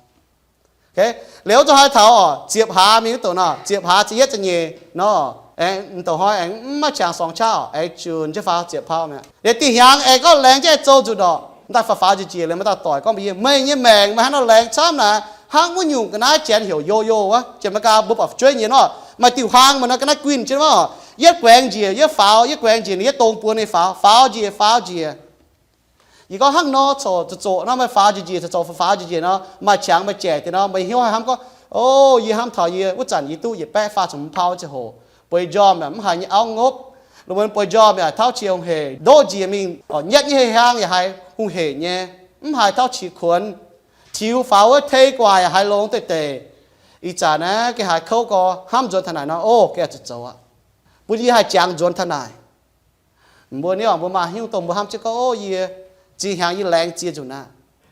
Liuz zuqc haaix taux oc, ziepc hlaax mingh wuov douc nor, ziepc hlaax ziepc yietv ziepc nyeic nor, aengx m'douc hnoi aengx mv maaih qangx sorngx qaqv oc, aengx junc jienv faaux ziepc pauv mi'aqv. Liuz diuh hnyangx aengx gorngv laengz jienv aengx zoux nzunc oc. M'daaih faaux faaux njiec njiec, liuz m'daaih doic gorngv mbuox yie, meih nyei maengc meih hnangv nor laengz camv naaic, hnangv wuov nyungc ga'naaiv janx heuc yo-yo wuov, janx Meigaa mbuo buatc fu'jueiv nyei nor, maaih diuh huaang meih nor ga'naaiv guinh jienv wuov, yietv guaengx njiec yietv faaux, yietv guaengx njiec ninh yietv dong buo ninh faaux, faaux njiec faaux njiec. Yie gorngv hnangv nor, corc zoqc zoqc nor, meih faaux njiec njiec, corc zoqc faaux faaux njiec njiec nor, maaih qangx meih jaic deix nor, meih hnyouv haih hnamv gorngv, o, yie hnamv taux yie wuov zanc yie duqv yietc baeqv faah ziepc hmz pauv ziangh hoc, bueix njormh yaac mv haiz nyei auv ngopv, lungh muonz bueix njormh yaac tauv qiex hungh hec, ndoqv njiec mingh, nyetv nyei hei hiaang yaac haiz hungh hec nyei, mv haiz tauv qiex kuonx, tiux faaux wuov tei guaax yaac haiz longx deix deix. Ih zanc naaiv gengh haiz kouv gorx, hnamv nzuonx taux naaic nor, o, gengh zuqc zoux aqv. Bun yie haih jangx nzuonx taux naaic. Mbuo niouh mbuo maaih hnyouv dongh mbuo hnamv jienv gorngv, o, yie ziex hnyangx yie laengz ziex nzunc aqv.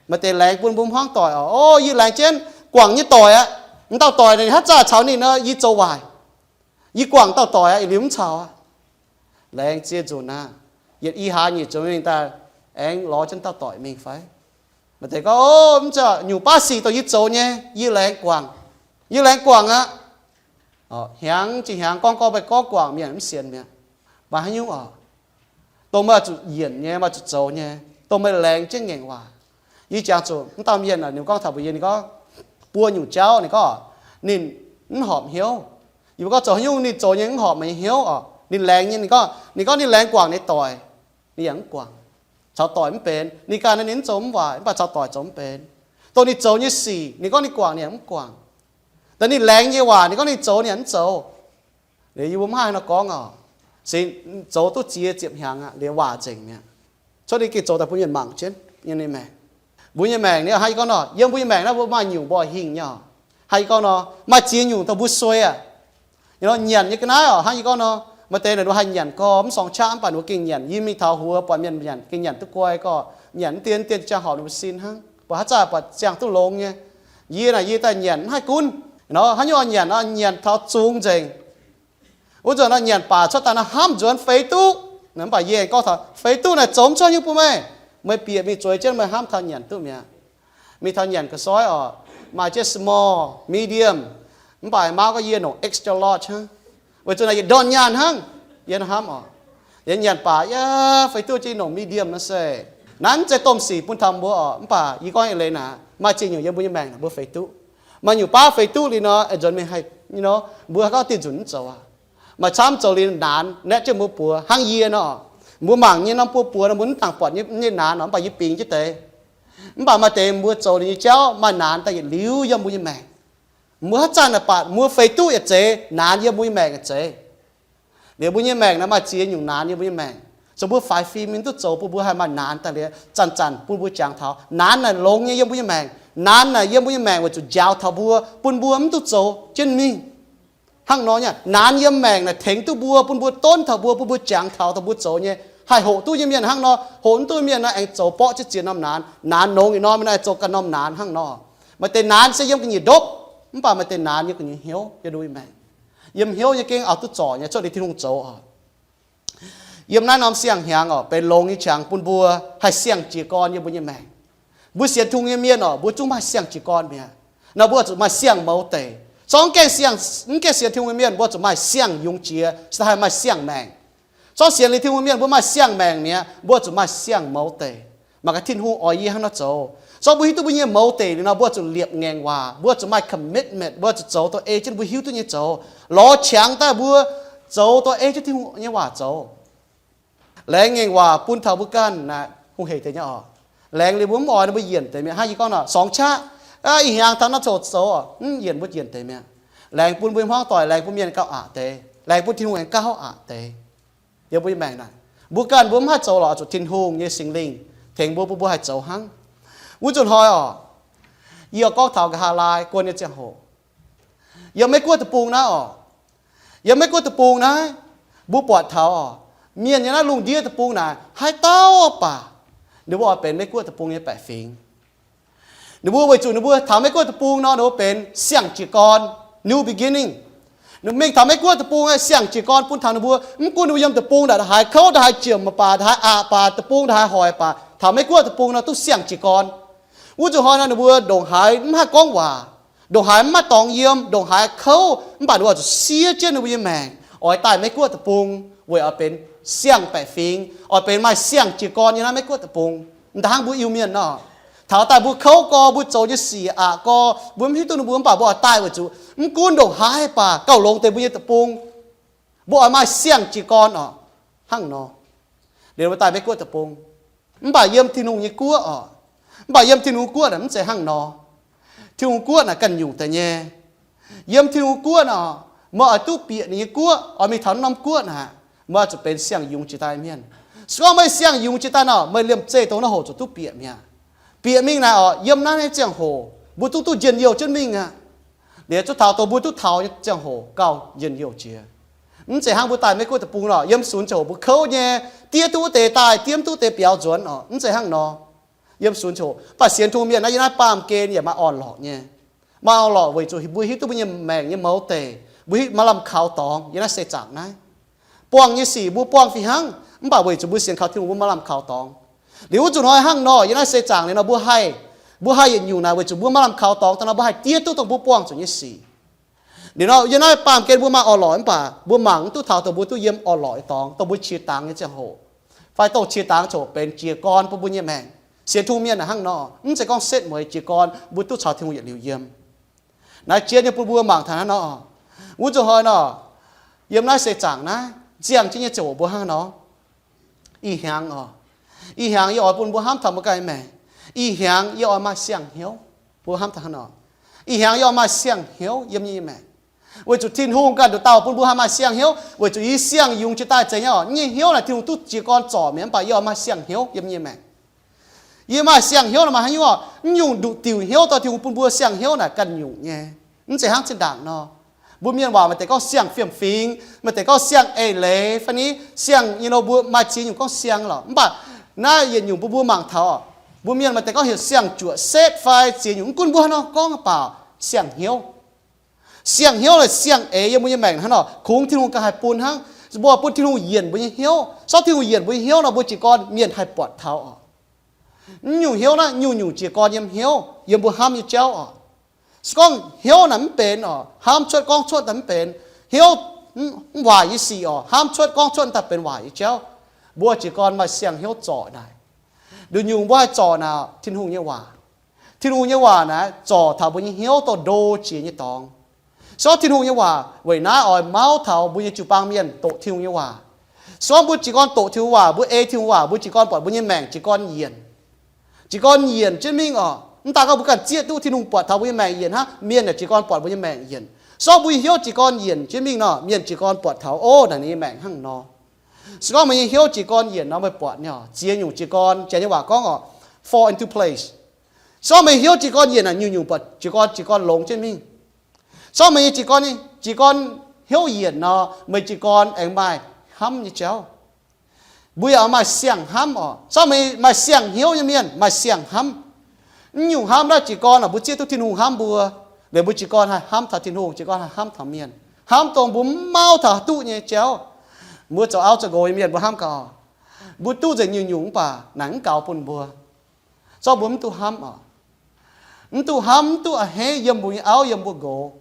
Maaih deix laengz bun mbuo hmuangv doic oc, o, yie laengz jienv guangc nyei doic aqv. M'dauh doic naaic haaix zanc caux ninh nor yie zoux waaic. Yie guangc dauh doic aqv, yietc liuz mv caux aqv. Laengz ziex nzunc aqv. Yietc i hlaax nyic nzunc mingh daaih aengx lorz jienv dauh doic mingh fai? Maaih deix gorngv, o, mv zeiz, nyungc baav sic dongh yie zoux nyei yie laengz guangc. Yie laengz guangc aqv. Hnyangx jiex hnyangx gorngv gorngv meih gorngv guangc mienh mv sienx mi'aqv. Maaih haaix nyungc oc? Dongh meih zuqc yienc nyei, meih zuqc zoux nyei, dongh meih laengz jienv ngaengc waac. Yie jangx zuqc m'dauh mienh, ninh gorngv taux mbuox yie, ninh gorngv, buo nyungc jauv, ninh gorngv, ninh mv horpc hnyouv. Yie mbuo gorngv zoux haaix nyungc ninh zoux nyei mv horpc meih nyei hnyouv oc. Ninh laengz nyei, ninh gorngv, ninh gorngv ninh laengz guangc ninh doic, ninh yaac mv guangc. Caux doic mv benx. Ninh ganh ninh mv zoux mv waaic, mv baac caux doic zoux mv benx. Dongh ninh zoux nyei sic, ninh gorngv ninh guangc, ninh yaac mv guangc. Dongh ninh laengz nyei waac, ninh gorngv ninh zoux, ninh yaac mv zoux. Liuz yie mbuo mv haih nor gorngv oc. Se zoux duqv ziex ziepc hnyangx aqv, liuz waac nzengc mi'aqv. Cuotv ninh gengh zoux daaih bun mienh mangc jienv nyei ninh maengc. Mbuo nyei maengc ni, hnangv yie gorngv nor, yiem mbuo nyei maengc naaiv mbuo maaih nyungc mbuo oix hingh nyei oc. Hnangv yie gorngv nor, maaih ziex nyungc dongh mbuo suei aqv. Nyanc nyei ga'naaiv oc, hnangv yie gorngv nor, Maaih deix naaic ninh mbuo haih nyanc gorx mv sorng qaqv mv baac ninh mbuo gengh nyanc. Yie mingh taux huox buatc mienh nyanc, gengh nyanc duqv guai gorx, nyanc mv dien dien ziangh horpc ninh mbuo sin hnangv, buatc haaix zanc buatc ziangh duqv longx nyei. Yie naaic yie daaih nyanc mv haih gunv nor, haaix nyungc oix nyanc nor nyanc taux zungx nzengc. Wuov zanc nor nyanc baac cuotv daaih nor hnamv nzuonx feix duqv. Mv baac yie aengx gorngv taux feix duqv naaic zoux mv cuotv nyungc bun meih. Meih bieqc mingh zueiz jienv meih hnamv taux nyanc duqv mi'aqv. Mingh taux nyanc ga'soiv oc, maaih jienv small, medium, mv baac mauv gorngv yie nongc extra large hnangv, weic zuqc naaic yietc ndorn nyaanh hnangv. Yie hnamv oc, yie nyanc baac yaac feix duqv jienv nongc medium nor se, naaiv mv zeiz domh sic bun taux mbuo oc, mv baac yie gorngv eix leiz naaic maaih ziex nyungc yiem mbuo nyei maengc naaic mbuo feix duqv. Maaih nyungc baav feix duqv liuz nor, eix nzuonx mingh haih, you know, mbuo gorngv dieh nzunc mv zoux aqv. Maaih camv zoux liuz naanx naeqv jienv mbuo buoz hnangv yie nor. Mbuo mangc nyei norm buo buoz nor mbuo mv dangc buatc nyei naanx nor, mv baac yie bingx jienv deix. Mv baac maaih deix mbuo zoux liuz nyei jauv maaih naanx daaih yietc liuz yiem mbuo nyei maengc. Mbuo haaix zanc naaic baac mbuo feix duqv yaac zeiz, naanx yiem mbuo nyei maengc yaac zeiz. Liuz mbuo nyei maengc naaic maaih ziex nyungc naanx yiem mbuo nyei maengc. Zoux mbuo faix fim mingh duqv zoux bun mbuo haih maaih naanx daaih liuz zanc-zanc bun mbuo jangx taux. Naanx naaic longx nyei yiem mbuo nyei maengc. Naanx naaic yiem mbuo nyei maengc weic zuqc njaaux taux mbuo, bun mbuo mv duqv zoux jienv mingh. Hnangv nor nyei, naanx yiem maengc naaic tengx duqv mbuo, bun mbuo donv taux mbuo, bun mbuo jangx taux dongh mbuo zoux nyei. Haih hoqc duqv nyei mienh hnangv nor, hoqc mv duqv mienh nor aengx zoux borqv jienv ziex norm naanx. Naanx nongx yietc norm nor aengx zoux ganh norm naanx hnangv nor. Maaih deix naanx se yiem ga'nyiec ndopv, mv baac maaih deix naanx yiem gu'nyuoz hnyouv, yiem mbuo nyei maengc. Yiem hnyouv nyei gengh auv-duqv zorc nyei, cuotv liuz Tin-Hungh zoux oc. Yiem naaiv norm siang-hnyangx oc, benx longx nyei qangx bun mbuo haih siang-jiez gorn yiem mbuo nyei maengc. Mbuo sienx Tin-Hungh nyei mienh oc, mbuo zungv maaih siang-jiez gorn mi'aqv. Nor mbuo oix zuqc maaih siang-mouz deic. Zorqv mv gaengh siang, mv gaengh sienx Tin-Hungh nyei mienh, mbuo zuqc maaih siang-yungz jiex, se haih maaih siang-maengc. Zorqv sienx liuz Tin-Hungh mienh, mbuo maaih siang-maengc mi'aqv, mbuo zuqc maaih siang-mouz deic. Mangc gaax Tin-Hungh oix yie hnangv nor zoux. Zorqv mbuo hiuv duqv mbuo nyei mouz deic liuz nor, mbuo zuqc liepc ngaengc waac, mbuo zuqc maaih commitment, mbuo zuqc zoux dongh ei jienv mbuo hiuv duqv nyei zoux. Lorz qangx daaih mbuo zoux dongh ei jienv Tin-Hungh nyei waac zoux. Laengz ngaengc waac bun taux mbuo ganh naaic hungh heic deix nyei oc. Laengz liuz mbuo mv oix nor mbuo yienc deix mi'aqv. Hnangv yie gorngv nor, sorng qaqv, ih hnyangx taux naaiv coc zoux, mv yienc mbuo yienc deix mi'aqv. Laengz bun mbuo hmuangv doic, laengz bun mienh gauh aqc deix, laengz bun Tin-Hungh aengx gauh aqc deix. Yiem mbuo nyei maengc naaic, mbuo ganh mbuo mv haih zoux lorqc, zuqc Tin-Hungh nyei Singx Lingh tengx mbuo, bun mbuo haih zoux hnangv. Wuov nzunc hnoi oc, yie gorngv taux nqa'haav laai guon nyei ziangh hoc, yiem Meiv-Guoqv deic-bung naaiv oc, yiem Meiv-Guoqv deic-bung naaiv, mbuo buatc taux oc, mienh nyei naaiv lungh ndiev deic-bung naaic haaix dauh baac, ninh mbuo oix benx Meiv-Guoqv deic-bung nyei baeqc fingx. Ninh mbuo weic zuqc ninh mbuo taux Meiv-Guoqv deic-bung nor, ninh mbuo benx siang-jiez gorn, new beginning. Ninh mingh taux Meiv-Guoqv deic-bung, siang-jiez gorn bun taux ninh mbuo. Mv gunv ninh mbuo yiem deic-bung ndaaih haaix kouv, ndaaih haaix jiex mv baac, ndaaih haaix aqc baac, deic-bung ndaaih haaix hoic baac, taux Meiv-Guoqv deic-bung nor duqv siang-jiez gorn. Wuov nzunc hnoi nor ninh mbuo ndongc haaix mv haih gorngv waac, ndongc haaix mv maaih dorngx yiem, ndongc haaix kouv, mv baac ninh mbuo oix zuqc siev jienv ninh mbuo nyei maengc oix daaih Meiv-Guoqv deic-bung, weic oix benx siang-baeqc fingx, oix benx maaih siang-jiez gorn nyei naaiv Meiv-Guoqv deic-bung. Mv daan hnangv mbuo Iu-Mienh nor, taux daaih mbuo kouv gorx, mbuo zoux nyei sic aqc gorx, mbuo mv hiuv duqv ninh mbuo, mv baac mbuo oix daaih weic zuqc mv gunv ndongc haaix baac gauh longx deix mbuo nyei deic-bung, mbuo oix maaih siang-jiez gorn oc. Hnangv nor, liuz mbuo daaih Meiv-Guoqv deic-bung. Mv baac yiem Tin-Hungh nyei guoqv oc, mv baac yiem Tin-Hungh guoqv naaic mv zeiz hnangv nor. Tin-Hungh guoqv naaic ganh nyungc deix nyei. Yiem Tin-Hungh guoqv naaic, meih oix duqv bieqc ninh nyei guoqv, oix mingh taux norm guoqv naaic, meih oix zuqc benx siang-yungz jiex daaih mienh. Se gorngv meih siang-yungz jiex daaih nor, meih liemh zeih dongh naaiv hoc zuqc duqv bieqc mi'aqv. Bieqc mingh naaic oc, yiem naaiv nyei ziangh hoc mbuo duqv duqv njien-youh jienv mingh aqv. Liuz zuqc taux dongh mbuo duqv taux nyei ziangh hoc gauh njien-youh jiex. Mv zeiz hnangv mbuo daaih Meiv-Guoqv deic-bung nor, yiem sunx ziangh hoc mbuo kouv nyei, diev duqv wuov deix daaih, diev mv duqv deix biaux nzuonx oc. Mv zeiz hnangv nor. Yiem sunx ziangh hoc, mv baac sienx Tin-Hungh mienh naaiv, yiem naaiv baamh gen yaac maaih orn-lorqc nyei. Maaih orn-lorqc weic zuqc mbuo hiuv duqv mbuo nyei maengc nyei mouz deic, mbuo hiuv maaih lamh kaux dorngx yiem naaiv seix zaangc naaiv. Buangh nyei sic mbuo buangh fih hnangv, mv baac weic zuqc mbuo sienx kaux Tin-Hungh mbuo maaih lamh kaux dorngx. Liuz wuov nzunc hnoi hnangv nor, yiem naaiv seix zaangc liuz nor mbuo haih, mbuo haih yietc nyungc naaic weic zuqc mbuo maaih lamh kaux dorngx daaih nor mbuo haih diev duqv dongh mbuo buangh zuqc nyei sic. Liuz nor yiem naaiv baamh gen mbuo maaih orn-lorqc mv baac mbuo mangc mv duqv taux dongh mbuo duqv yiem orn-lorqc nyei dorngx, dongh mbuo qiex dangx nyei ziangh hoc, fai dongh qiex dangx ziangh hoc benx jiez gorn bun mbuo nyei maengc. Sienx Tin-Hungh mienh naaic hnangv nor, mv zeiz gorngv setv mueiz jiez gorn mbuo duqv caux Tin-Hungh yietc liuz yiem. Naaiv jien nyei bun mbuo mangc taux hnangv nor, wuov nzunc hnoi nor, yiem naaiv seix zaangc naaiv ziangh jienv nyei ziangh hoc mbuo hnangv nor. Ih hnyangx oc, ih hnyangx yie oix bun mbuo hnamv taux mbuo ganh nyei maengc. Ih hnyangx yie oix maaih siang-hnyouv. Mbuo hnamv taux hnangv nor, ih hnyangx yie oix maaih siang-hnyouv yiem yie nyei maengc. Weic zuqc Tin-Hungh ganh nduqc dauh bun mbuo haih maaih siang-hnyouv, weic zuqc yie siang-yungz jiex daaih zeiz nyei oc. Yie nyei hnyouv naaic Tin-Hungh duqv jiez gorn zorc mi'aqv, mv baac yie oix maaih siang-hnyouv yiem yie nyei maengc. Yie maaih siang-hnyouv naaic maaih haaix nyungc oc? Mv nyungc nduqc diuc hnyouv dorh Tin-Hungh bun mbuo siang-hnyouv naaic ganh nyungc nyei. Mv zeiz hnangv zinh ndaangc nor, Mbuo mienh waac maaih deix gorngv siang-fiem-fingx, maaih deix gorngv siang-eix leiz, fai ni siang, you know, mbuo maaih ziex nyungc gorngv siang lorqc. Mv baac naaiv yietc nyungc mbuo, mbuo mangc taux oc, mbuo mienh maaih deix gorngv heuc siang-juoqc setv fai ziex nyungc, mv gunv mbuo haaix nor gorngv, mv baac siang-hnyouv, siang-hnyouv lorqc, siang-eix yiem mbuo nyei maengc hnangv nor, kungx Tin-Hungh ganh haih bun hnangv. Mbuo bun Tin-Hungh yienc mbuo nyei hnyouv. Se gorngv Tin-Hungh yienc mbuo nyei hnyouv nor, mbuo jiez gorn mienh haih buatc taux oc. Mv nyungc hnyouv naaiv nyungc-nyungc jiez gorn yiem hnyouv, yiem mbuo hnamv nyei jauv oc. Se gorngv hnyouv naaic mv benx oc, hnamv cuotv gorngv cuotv daaih mv benx, hnyouv mv waaic nyei sic oc, hnamv cuotv gorngv cuotv daaih benx waaic nyei jauv. Mbuo jiez gorn maaih siang-hnyouv zorc naaic. Nduqc nyungc mbuo haih zorc naaic Tin-Hungh nyei waac. Tin-Hungh nyei waac naaic zorc taux mbuo nyei hnyouv doqc ndo jiex nyei dorngx. Se gorngv Tin-Hungh nyei waac weic naaiv oix mauv taux mbuo nyei jiu-baang mienh doqc Tin-Hungh nyei waac. Se gorngv mbuo jiez gorn doqc Tin-Hungh waac, mbuo ei Tin-Hungh waac, mbuo jiez gorn buatc mbuo nyei maengc jiez gorn yienc. Jiez gorn yienc jienv mingh oc. Mv daaih gorngv mbuo ganh zieqv duqv Tin-Hungh buatc taux mbuo nyei maengc yienc hnangv, mienh yaac jiez gorn buatc mbuo nyei maengc yienc. Se gorngv mbuo nyei hnyouv jiez gorn yienc jienv mingh nor, mienh jiez gorn buatc taux, o, naaic ninh nyei maengc hnangv nor. Se gorngv meih nyei hnyouv jiez gorn yienc nor, meih buatc nyei oc, ziex nyungc jiez gorn, janx nyei waac gorngv oc, fall into place. Se gorngv meih hnyouv jiez gorn yienc naaic, nyungc-nyungc buatc jiez gorn, jiez gorn longx jienv mingh. Se gorngv meih nyei jiez gorn, jiez gorn hnyouv yienc nor, meih jiez gorn aengx maaih hnamv nyei jauv. Mbuo yaac maaih siang-hnamv oc. Se gorngv meih maaih siang-hnyouv nyei mienh, maaih siang-hnamv. Mv nyungc hnamv naaiv jiez gorn oc, mbuo zieqv duqv Tin-Hungh hnamv mbuo, liuz mbuo jiez gorn haih hnamv taux Tin-Hungh, jiez gorn haih hnamv taux mienh, hnamv dongh mbuo mv mauv taux duqv nyei jauv. Mbuo zoux auv zoux nqox nyei mienh mbuo hnamv gaax, mbuo duqv nzengc nyungc-nyungc mv baac naaic mv gaux bun mbuo. Se gorngv mbuo mv duqv hnamv oc, mv duqv hnamv, mv duqv a'hneiv yiem mbuo nyei auv yiem mbuo nqox.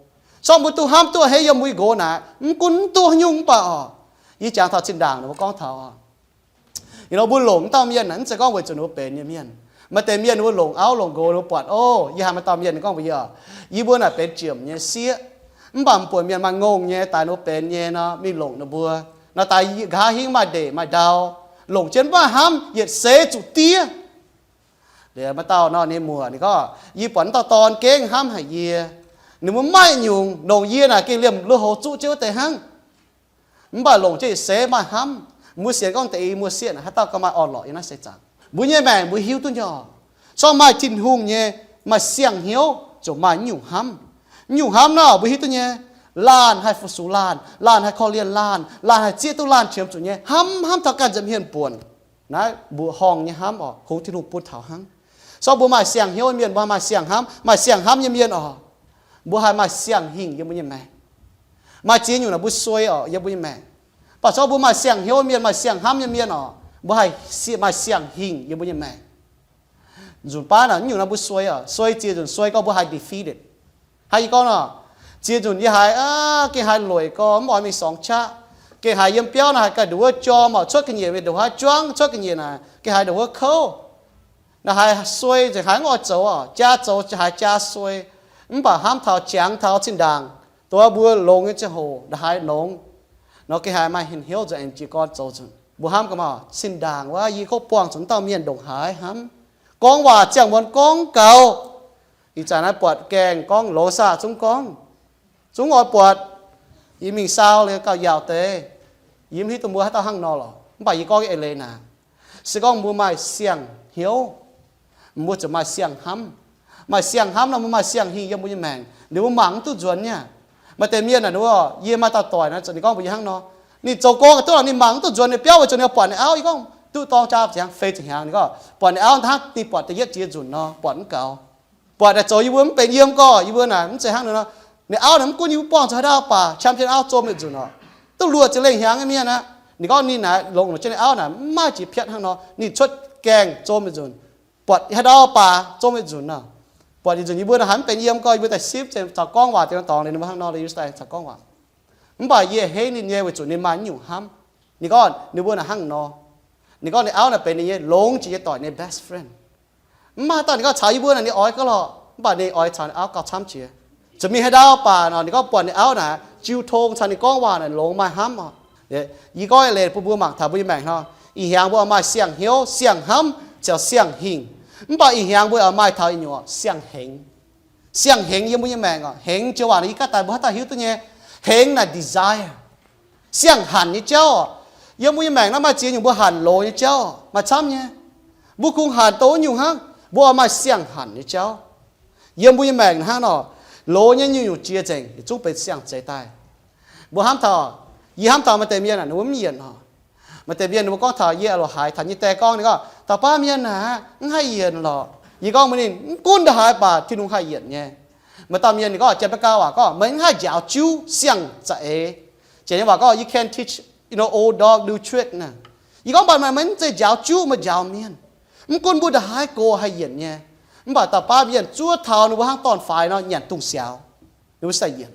Se gorngv mbuo duqv hnamv duqv a'hneiv yiem mbuo nyei nqox naaic, mv gunv mv duqv haaix nyungc mv baac oc, yie jangx taux zinh ndaangc ninh mbuo gorngv taux oc, you know, mbuo longc wuov dauh mienh naaic mv zeiz gorngv weic zuqc ninh mbuo benx nyei mienh. Maaih deix mienh ninh mbuo longc auv longc nqox ninh mbuo buatc, o, yie haaix maaih dauh mienh gorngv mbuox yie oc, yie mbuo naaic benx jiem nyei sieqv, mv baac mv buatc mienh maaih ngongh nyei daaih ninh mbuo benx nyei nor mingh longc ninh mbuo. Nor daaih nqa'haav hingv maaih ndeic maaih ndau, longc jienv mv maaih hnamv, yietc seix zuqc diev. Liuz maaih dauh nor ninh muoc ninh gorngv, yie buatc wuov dauh dorn gengh hnamv haic yie. Ninh mbuo maiv nyungc, longc yie naaic gengh liemh lui-houx zuqv jienv wuov deix hnangv. Mv baac longc jienv yietc seix maaih hnamv. Mbuo sienx gorngv deix i muoz-sieqv naaic haaix dauh gauh maaih orn-lorqc yiem naaiv seix zaangc. Mbuo nyei maengc mbuo hiuv duqv nyei oc. Se gorngv maaih Tin-Hungh nyei, maaih siang-hnyouv ziouc maaih nyungc hnamv. Nyungc hnamv nor mbuo hiuv duqv nyei, laanh haih fu-sux laanh, laanh haih korv-lienh laanh, laanh haih zieqv duqv laanh qiemx zuqc nyei hnamv, hnamv taux ganh nza'hmien buonc. Naaiv mbuoqc horngh nyei hnamv oc, kungx Tin-Hungh bun taux hnangv. Se gorngv mbuo maaih siang-hnyouv nyei mienh, mbuo haih maaih siang-hnamv. Maaih siang-hnamv nyei mienh oc, mbuo haih maaih siang-hingh yiem mbuo nyei maengc. Maaih ziex nyungc naaic mbuo suei oc yiem mbuo nyei maengc. Mv baac se gorngv mbuo maaih siang-hnyouv mienh, maaih siang-hnamv nyei mienh oc, mbuo haih maaih siang-hingh yiem mbuo nyei maengc. Nzunc baav naaic mv nyungc naaic mbuo suei oc, suei ziex nzunc suei gorngv mbuo haih defeated. Hnangv yie gorngv nor, ziex nzunc yie haiz, gengh haiz lueic gorx mv oix mingh sorngx qaqv. Gengh haiz yiem biauv naaic haiz ganh ndongc wuov jorm oc, cuotv ga'nyiec mingh ndongc haaix juangv, cuotv ga'nyiec naaic gengh haiz ndongc wuov kouv. Naaic haiz suei nzengc, haiz mv oix zoux oc, jaa zoux haiz jaa suei. Mv baac hnamv taux jangx taux zinh ndaangc, dongh mbuo longx nyei ziangh hoc naaic haiz longx nor, gengh haiz maaih hnyouv nzuonx aengx jiez gorn zoux nzunc. Mbuo hnamv gaax maah, zinh ndaangc wuov yie kov buangh zuqc wuov dauh mienh ndongc haaix hnamv. Gorngv waac ziangh muonz gorngv gaux. Ih zanc naaiv buatc gaengh gorngv longx saah, zungv gorngv, zungv oix buatc. Yie mingh saau liuz gauh yaauc deix. Yie mv hiuv duqv mbuo haaix dauh hnangv nor lorqc, mv baac yie gorngv eix leiz naaic, se gorngv mbuo maaih siang-hnyouv, mbuo ziouc maaih siang-hnamv. Maaih siang-hnamv nor mbuo maaih siang-hingh yiem mbuo nyei maengc, ninh mbuo mangc mv duqv nzuonx nyei. Maaih deix mienh naaic, ninh mbuo, yie maaih dauh doic naaic, ninh gorngv mbuox yie hnangv nor, ninh zoux gong ga'duqv, ninh mangc mv duqv nzuonx ninh biauv weic zuqc ninh buatc ninh auv. Yie gorngv duqv dorng jaa ziangx feix ziepc hnyangx, ninh gorngv buatc ninh auv hnangv ninh buatc da'yietv jiex nzunc nor, buatc mv gaux. Buatc naaic zoux yie mbuo mv benx yiem gorx, yih mbuo naaic mv zeiz hnangv nor. Ninh auv naaic mv gunv yie mbuo buangh zuqc haaix dauh baac qam jienv auv zom yietc nzunc oc. Duqv luoqc ziepc lengh hnyangx nyei mienh aqv. Ninh gorngv ninh naaic longc jienv ninh auv naaic mv maaih jiex piatv hnangv nor, ninh cuotv gaengh zom yietc nzunc, buatc haaix dauh baac zom yietc nzunc nor. Buatc yietc nzunc yie mbuo naaic haaix mv benx yiem gorx, yie mbuo daaih sipv zengc caux gorngv waac dien dorngx liuz ninh mbuo hnangv nor, yie daaih caux gorngv waac. Mv baac yie hate ninh nyei weic zuqc ninh maaih nyungc hnamv. Ninh gorngv ninh mbuo naaic hnangv nor. Ninh gorngv ninh auv naaic benx ninh nyei longx jiex nyei doic, ninh best friend. Mv maaih dauh ninh gorngv caux yie mbuo naaic ninh oix gauh lorqc, mv baac ninh oix caux ninh auv gauh camv jiex. Zuqc mingh haaix ndau baac nor, ninh gorngv buatc ninh auv naaic jiu tong caux ninh gorngv waac naaic longx maaih hnamv oc. Yie gorngv eix leiz bun mbuo mangc taux mbuo nyei maengc nor, ih hnyangx mbuo oix maaih siang-hnyouv, siang-hnamv, caux siang-hingh. Mv baac ih hnyangx mbuo oix maaih taux ih nyungc siang-hengx. Siang-hengx yiem mbuo nyei maengc oc. Hengx joux waac naaic yie gaatv daaih mbuo haaix dauh hiuv duqv nyei. Hengx naaic desire, siang-hanc nyei jauv oc. Yiem mbuo nyei maengc naaiv maaih ziex nyungc mbuo hanc loz nyei jauv maaih camv nyei. Mbuo kungx hanc dongh wuov nyungc hnangv. Mbuo oix maaih siang-hanc nyei jauv. Yiem mbuo nyei maengc hnangv nor, loz nyei nyungc-nyungc jiex nzengc, yietc zungv benx siang-zeix daaih. Mbuo hnamv taux, yie hnamv taux maaih deix mienh aah, ninh mbuo mv yienc oc. Maaih deix mienh ninh mbuo gorngv taux, yie loz-haaix taux nyei die gorngv, ninh gorngv, dauh baav mienh aah, mv haih yienc lorqc. Yie gorngv mbuox ninh, mv gunv ndongc haaix baac Tin-Hungh haih yienc nyei. Maaih dauh mienh ninh gorngv, Janx-Meigaa waac gorngv, meih mv haih njaaux juv siang-za'eix. Janx nyei waac gorngv, you can't teach, you know, old dog new trick naaic. Yie gorngv, mv baac meih mv zeiz njaaux juv, meih njaaux mienh. Mv gunv mbuo ndongc haaix gox haih yienc nyei, mv baac dauh baav mienh zuov taux ninh mbuo hnangv dorn-faix nor nyanc dungz siaaux, ninh mbuo sai yienc.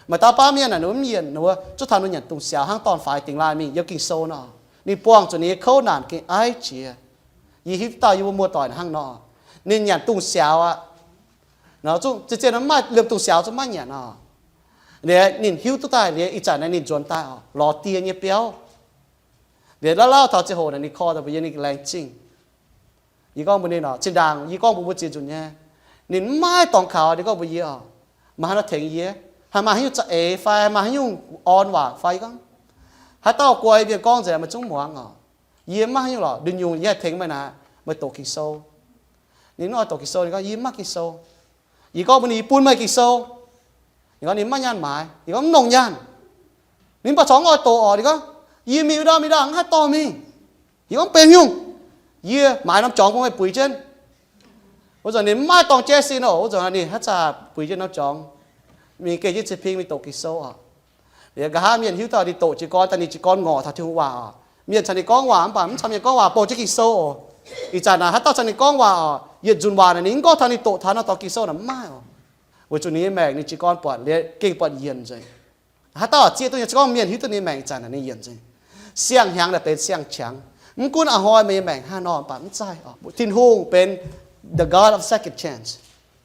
Maaih dauh baav mienh aah, ninh mbuo mv yienc, ninh mbuo zuov taux ninh nyanc dungz siaaux hnangv dorn-faix dingx laaih mingh yiem Ging-Sou nor, ninh buangh zuqc ninh nyei kouv naanc gengh aiv jiex. Yie hiuv duqv dauh yie mbuo muoz-doic hnangv nor, ninh nyanc dungz siaaux aqv. Nor zungv zien-zien mv maaih liemh dungz siaaux zungv maiv nyanc oc. Liuz ninh hiuv duqv daaih liuz, ih zanc naaiv ninh nzuonx daaih oc, lorz die nyei biauv. Liuz lauh lauh taux ziangh hoc naaic ninh call daaih mbuox yie ninh laengz zingh. Yie gorngv mbuox ninh oc, zinh ndaangc yie gorngv mbuox mbuo ziex nzunc nyei, ninh mv maaih dorngx kaux. Ninh gorngv mbuox yie oc, maaih haaix nor tengx yie? Haih maaih haaix nyungc za'eix fai maaih haaix nyungc orn waac fai? Yie gorngv, haaix dauh guai mienh gorngv nzengc meih zungv muangx oc. Yie mv maaih haaix nyungc lorqc, nduqc nyungc yie haih tengx meih naaic, meih doqc Ging-Sou. Ninh mv oix doqc Ging-Sou, ninh gorngv, yie mv maaih Ging-Sou. Yie gorngv mbuox ninh, yie bun meih Ging-Sou. Ninh gorngv ninh mv maaih nyaanh maaiz. Yie gorngv mv nongc nyaanh. Ninh mv baac corc mv oix doqc oc. Ninh gorngv, yie mingh wuov ndau mingh ndau mv haih dorh mingh. Yie gorngv benx nyungc, yie maaiz norm jorngx bun meih buix jienv. Wuov zanc ninh mv maaih dorngx jaiv sin oc. Wuov zanc ninh haaix zanc buix jienv norm jorngx, mingh geh jienv cin-ping mingh doqc Ging-Sou oc. Liuz nqa'haav mienh hiuv duqv ninh doqc jiez gorn daaih, ninh jiez gorn ngorc taux Tin-Hungh waac oc. Mienh caux ninh gorngv waac mv baac mv caux mienh gorngv waac, bouh jienv Ging-Sou oc. Ih zanc naaic haaix dauh caux ninh gorngv waac oc, yietc nzunc waac naaic ninh mv gorngv taux ninh doqc taux nor dorh Ging-Sou naaic mv maaih oc. Weic zuqc ninh nyei maengc ninh jiez gorn buatc liuz gengh buatc yienc nzengc. Haaix dauh oix zieqv duqv nyei, se gorngv mienh hiuv duqv ninh maengc ih zanc naaic ninh yienc nzengc. Siang-hnyangx naaic benx siang-qangx. Mv gunv a'hnoi meih nyei maengc hnangv nor mv baac mv zeiz oc, Tin-Hungh benx the God of second chance.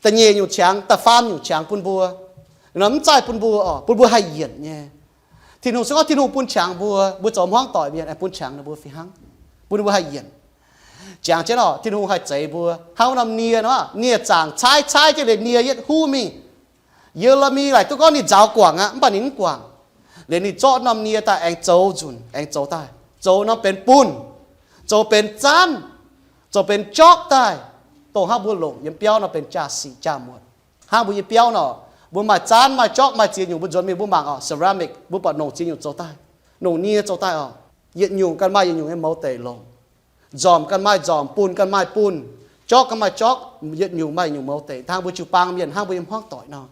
Da'nyeic nyungc qangx, da'faam nyungc qangx bun mbuo. Nor mv zeiz bun mbuo oc, bun mbuo haih yienc nyei. Tin-Hungh, se gorngv Tin-Hungh bun qangx mbuo, mbuo zoux hmuangv doic mienh aengx bun qangx ninh mbuo fih hnangv, bun ninh mbuo haih yienc. Jangx jienv oc, Tin-Hungh haih zeix mbuo hnangv wuov norm nie nor, nie zaangc caaiv caaiv jienv liuz nie yietv huv mingh. Ye^le^mi laaic duqv gorngv ninh nzaaux guangc aqv, mv baac ninh mv guangc. Liuz ninh zorqv norm nie daaih aengx zoux nzunc, aengx zoux daaih, zoux norm benx bunh, zoux benx zaanv, zoux benx jorqv daaih, dongh hnangv mbuo longc yiem biauv nor benx jaa-sic jaa-muotc. Hnangv mbuo nyei biauv nor, mbuo maaih zaanv, maaih jorqv, maaih ziex nyungc mbuo nzuonx mingh mbuo mangc oc, ceramic, mbuo buatc nongc ziex nyungc zoux daaih, nongc nie zoux daaih oc. Yietc nyungc ganh maaih yietc nyungc nyei mouz deic longc. Nzormc ganh maaih nzormc, bunh ganh maaih bunh, jorqv ganh maaih jorqv, yietc nyungc maaih yietc nyungc mouz deic. Hnangv mbuo jiu-baang mienh, hnangv mbuo nyei hmuangv doic nor,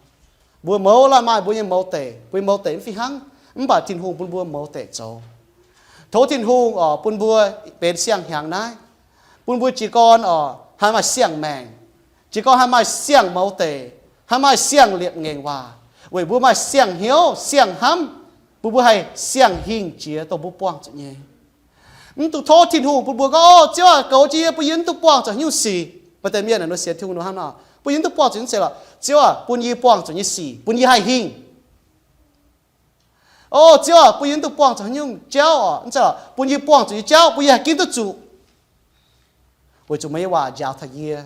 mbuo mouz laanh maaih mbuo nyei mouz deic, mbuo nyei mouz deic mv fih hnangv, mv baac Tin-Hungh bun mbuo mouz deic zoux. Tov Tin-Hungh oc bun mbuo benx siang-hnyangx naaiv, bun mbuo jiez gorn oc haih maaih siang-maengc, jiez gorn haih maaih siang-mouz deic, haih maaih siang-liepc ngaengc waac, weic mbuo maaih siang-hnyouv siang-hnamv, bun mbuo haih siang-hingh jiex dongh mbuo buangh zuqc nyei. Mv dungx tov Tin-Hungh bun mbuo gorngv, O Ziouv aac, goux jienv yie, bun yie mv dungx buangh zuqc haaix nyungc sic. Maaih deix mienh aah, ninh sienx Tin-Hungh ninh hnangv nor, bun yie mv dungx buangh zuqc nyungc sic lorqc. Ziouv aac, bun yie buangh zuqc nyei sic bun yie haih hingh. O Ziouv aac, bun yie mv dungx buangh zuqc haaix nyungc jauv oc, mv zeiz lorqc, bun yie buangh zuqc nyei jauv bun yie haih ginv duqv zuqc. Weic zuqc meih nyei waac njaaux taux yie.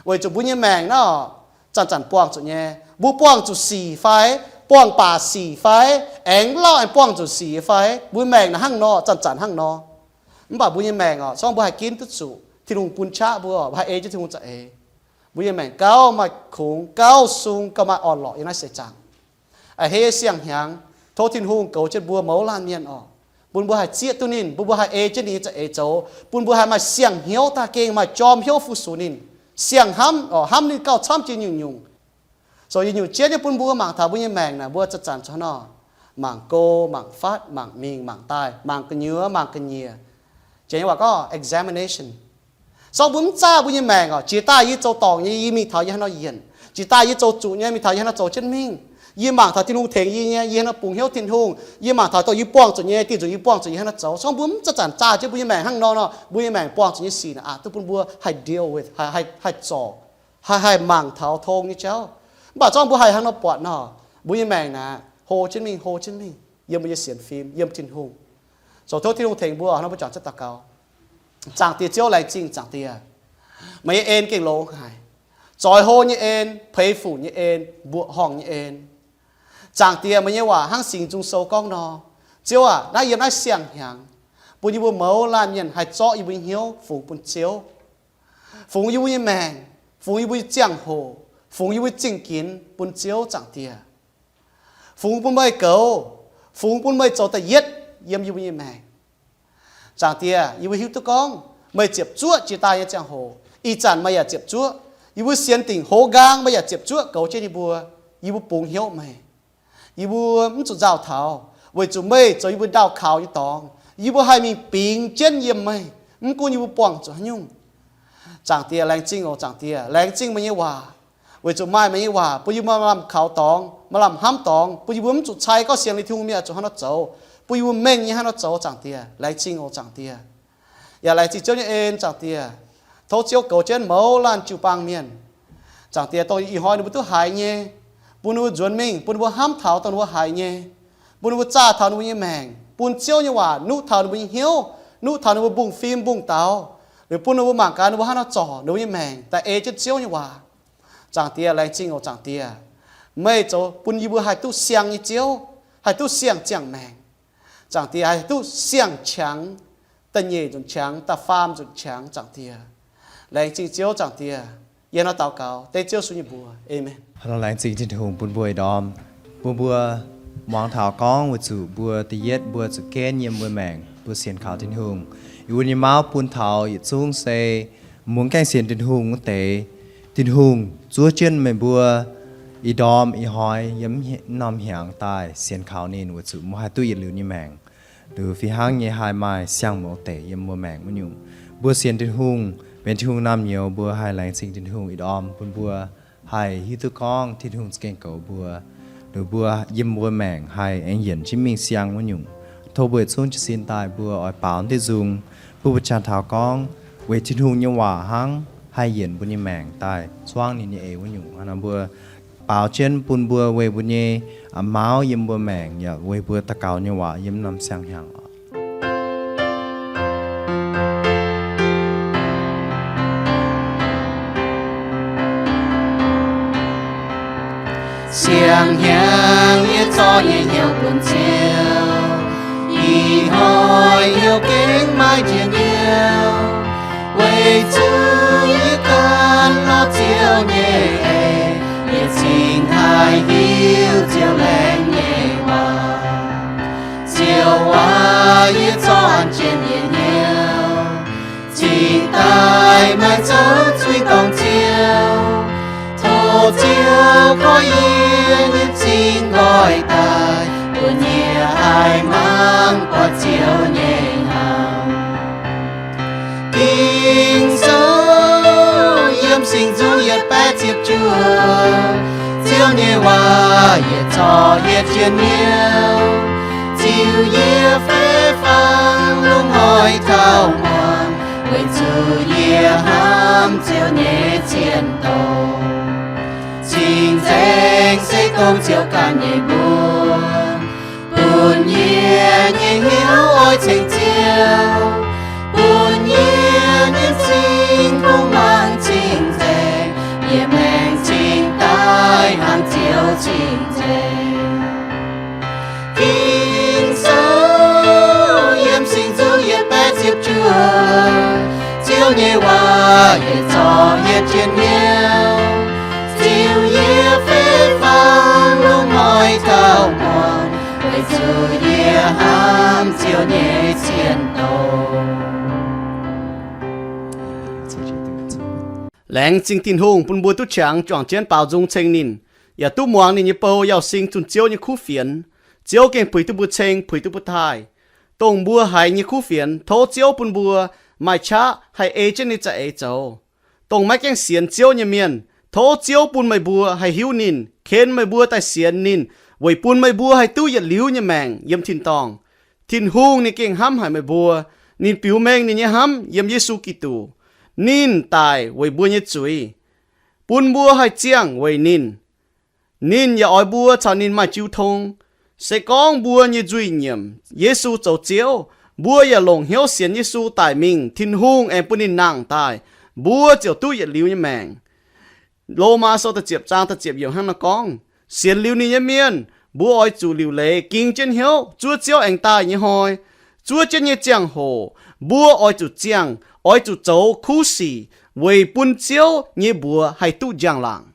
Weic zuqc mbuo nyei maengc naaiv oc, zanc-zanc buangh zuqc nyei. Mbuo buangh zuqc sic fai? Buangh baac sic fai? Aengx lauh aengx buangh zuqc sic fai? Mbuo maengc naaic hnangv nor, zanc-zanc hnangv nor. Mv baac mbuo nyei maengc oc, se gorngv mbuo haih ginv duqv zuqc Tin-Hungh bun qaqv mbuo, mbuo haih ei jienv Tin-Hungh za'eix, mbuo nyei maengc gauh maaih kungx, gauh sung, gauh maaih orn-lorqc yiem naaiv seix zaangc. A'hneiv siang-hnyangx, tov Tin-Hungh goux jienv mbuo mouz laanh mienh oc, bun mbuo haih zieqv duqv ninh, bun mbuo haih ei jienv ninh nyei za'eix zoux, bun mbuo haih maaih siang-hnyouv daaih gengh maaih jorm hnyouv fu-sux ninh, siang-hnamv oc, hnamv ninh gauh camv jiex nyungc-nyungc. So yietc nyungc jienv nyei bun mbuo mangc taux mbuo nyei maengc naaic, mbuo zanc-zanc zoux nor, mangc go, mangc fatv, mangc mingh, mangc daaih, mangc gu'nyuoz, mangc ga'nyiec. Janx nyei waac gorngv examination. Se gorngv mbuo mv zaah mbuo nyei maengc oc, jiex daaih yie zoux dorngc nyei, yie mingh taux yie haaix nor yienc. Jiex daaih yie zoux zuqc nyei, mingh taux yie haaix nor zoux jienv mingh. Yie mangc taux Tin-Hungh tengx yie nyei, yie haaix nor bungx hnyouv Tin-Hungh. Yie mangc taux dongh yie buangh zuqc nyei, dih nzunc yie buangh zuqc yie haaix nor zoux. Se gorngv mbuo mv zanc-zanc zaah jienv mbuo nyei maengc hnangv nor nor, mbuo nyei maengc buangh zuqc nyei sic naaic aqc duqv bun mbuo haih deal with, haih, haih, haih zorc, haih, haih mangc taux tong nyei jauv. Mv baac se gorngv mbuo haih hnangv nor buatc nor, mbuo nyei maengc naaic hlo jienv mingh, hlo jienv mingh yiem mbuo nyei sienx fim, yiem Tin-Hungh. So tov Tin-Hungh tengx mbuo, hnangv mbuo juangc jienv daux gaux. Zaangc Diex Ziouv, laengz zingh Zaangc Diex. Meih nyei en gengh longx haic. Zoix hlo nyei en, peix func nyei en, mbuoqc horngh nyei en. Zaangc Diex, meih nyei waac hnangv Singx Nzung Sou gorngv nor, Ziouv aac, naaiv yiem naaiv siang-hnyangx, bun yie mbuo mouz laanh mienh haih zorqv yie mbuo nyei hnyouv fungx bun Ziouv. Fungx yie mbuo nyei maengc, fungx yie mbuo nyei ziangh hoc, Fungx yie mbuo zingh ginx bun Ziouv, Zaangc Diex. Fungx bun meih goux, fungx bun meih zoux da'yietv yiem yie mbuo nyei maengc. Zaangc Diex, yie mbuo hiuv duqv gorngv meih ziepc zuoqv jiex daaih nyei ziangh hoc, ih zanc meih yaac ziepc zuoqv. Yie mbuo sienx dingc hoz nqaang meih yaac ziepc zuoqv goux jienv yie mbuo. Yie mbuo bungx hnyouv meih. Yie mbuo mv zuqc nzauh taux, weic zuqc meih zoux yie mbuo ndaauh kaux nyei dorngx. Yie mbuo haih mingh bingx jienv yiem meih, mv gunv yie mbuo buangh zuqc haaix nyungc. Zaangc Diex, laengz zingh oc, Zaangc Diex, laengz zingh meih nyei waac, weic zuqc maaih meih nyei waac bun yie mbuo maaih lamh kaux dorngx, maaih lamh hnamv dorngx, bun yie mbuo mv zuqc cai gorngv sienx liuz Tin-Hungh mienh zuqc haaix nor zoux, bun yie mbuo mengh nyei haaix nor zoux, Zaangc Diex. Laengz zingh oc, Zaangc Diex. Yaac laengz zingh Ziouv nyei en, Zaangc Diex. Tov Ziouv goux jienv mouz laanh jiu-baang mienh. Zaangc Diex, dongh ih hnoi ninh mbuo duqv haiz nyei, bun ninh mbuo nzuonx mingh, bun ninh mbuo hnamv taux dongh ninh mbuo haiz nyei, bun ninh mbuo zaah taux ninh mbuo nyei maengc, bun Ziouv nyei waac nuqv taux ninh mbuo nyei hnyouv, nuqv taux ninh mbuo mbungv fim mbungv daux, liuz bun ninh mbuo mangc gaax ninh mbuo hnangv haaix nor zorc ninh mbuo nyei maengc daaih ei jienv Ziouv nyei waac. Zaangc Diex, laengz zingh oc, Zaangc Diex. Meih zoux bun yie mbuo haih duqv siang nyei Ziouv, haih duqv siang ziangh maengc. Zaangc Diex, haih duqv siang-qangx, da'nyeic nzunc qangx, da'faam nzunc qangx, Zaangc Diex. Laengz zingh Ziouv, Zaangc Diex. Yie hnangv nor daux gaux dengv Ziouv Yesu nyei mbuox. Aamen. Laengz zingh Tin-Hungh bun mbuo ih ndorm, bun mbuo muangx taux gorngv weic zuqc mbuo da'yietv mbuo zuqc genv yiem mbuo maengc mbuo sienx kaux Tin-Hungh. Yie mbuo nyei mauv bun taux yietc zungv se mbuo mv gaengh sienx Tin-Hungh wuov deix, Tin-Hungh zuov jienv meih mbuo ih ndorm ih hnoi yiem norm hnyangx daaih sienx kaux ninh weic zuqc mbuo haih duqv yietc liuz nyei maengc. Liuz fih hnangv nyei haih maaih siang-mouz deic yiem mbuo maengc wuov nyungc. Mbuo sienx Tin-Hungh, benx Tin-Hungh naamh nyouz, mbuo haih laengz zingh Tin-Hungh ih ndorm bun mbuo haih hiuv duqv gorngv Tin-Hungh za'gengh goux mbuo. Liuz mbuo yiem mbuo maengc haih aengx yienc jienv mingh siang wuov nyungc. Tov mbuo yietc zungv jiez sin daaih mbuo oix baaux diuh nzung, bun mbuo jangx taux gorngv weic Tin-Hungh nyei waac hnangv haih yienc mbuo nyei maengc daaih zuangv ninh nyei eix wuov nyungc. Hnangv naaic mbuo baaux jienv bun mbuo weic mbuo nyei mauv yiem mbuo maengc yaac weic mbuo daux gaux nyei waac yiem norm siang-hnyangx oc. Siang-hnyangx yie zorqv nyei hnyouv bun Ziouv, ih hnoi hnyouv gengh maiv njien-youh, weic zuqc yie gan lorz Ziouv nyei eix, yie cingx haih hiuv Ziouv laengz nyei waac. Ziouv aac, yie zorqv an jienv yie hnyouv, cingx daaih maaih zouv zuiz dorngc Ziouv. Tov Ziouv koi yie nyei m'zing nqoi daaih, bun yie haih mangc buatc Ziouv nyei ngau. Ging-Sou yiem Singx Nzung yietc baeqv ziepc juov. Ziouv nyei waac yietc zorqv yietc jien hnyouv, ziux yie fei fangx lungh hnoi taux muangx, weic zuqc yie hnamv Ziouv nyei cien-douc. Cing-nzengc se dongh Ziouv ganh nyei mbuox, bun yie nyei hnyouv oix ceng Ziouv, bun yie nyei m'zing kungx mangc cing-nzengc, yie maengc cingx daaih hnangv Ziouv cing-nzengc. Ging-Sou yiem Singx Nzung yietc baeqv ziepc juov. Ziouv nyei waac yietc zorqv yietc jien hnyouv, ziux yie fei fangx lungh hnoi taux muangx, weic zuqc yie hnamv Ziouv nyei cien-douc. Laengz zingh Tin-Hungh bun mbuo duqv qangx juangc jienv baaux nzung ceng ninh, yaac duqv muangx ninh nyei bou yauh sing zunh Ziouv nyei kuv fienx. Ziouv gengh puix duqv mbuo ceng, puix duqv mbuo taaih. Dongh mbuo haiz nyei kuv fienx, tov Ziouv bun mbuo maaih qaqv haih ei jienv ninh za'eix zoux. Dongh maiv gaengh sienx Ziouv nyei mienh, tov Ziouv bun meih mbuo haih hiuv ninh, ken meih mbuo daaih sienx ninh, weic bun meih mbuo haih duqv yietc liuz nyei maengc yiem tin-dorngh. Tin-Hungh ninh gengh hnamv haic meih mbuo. Ninh biux mengh ninh nyei hnamv yiem Yesu Giduc. Ninh daic weic mbuo nyei zuiz, bun mbuo haih ziangh weic ninh. Ninh yaac oix mbuo caux ninh maaih jiu tong. Se gorngv mbuo nyei nzuih nyiemc Yesu zoux Ziouv, mbuo yaac longc hnyouv sienx Yesu daic mingh, Tin-Hungh aengx bun ninh nangh daaih, mbuo ziouc duqv yietc liuz nyei maengc. Lomaa Sou da'ziepc zaang da'ziepc yiemc hnangv naaiv gorngv, sienx liuz ninh nyei mienh, mbuo oix zuqc liuc leiz ging jienv hnyouv zuov Ziouv aengx daaih nyei hnoi. Zuov jienv nyei ziangh hoc, mbuo oix zuqc ziangh, oix zuqc zoux kuv sic weic bun Ziouv nyei mbuox haih duqv njang-laangc.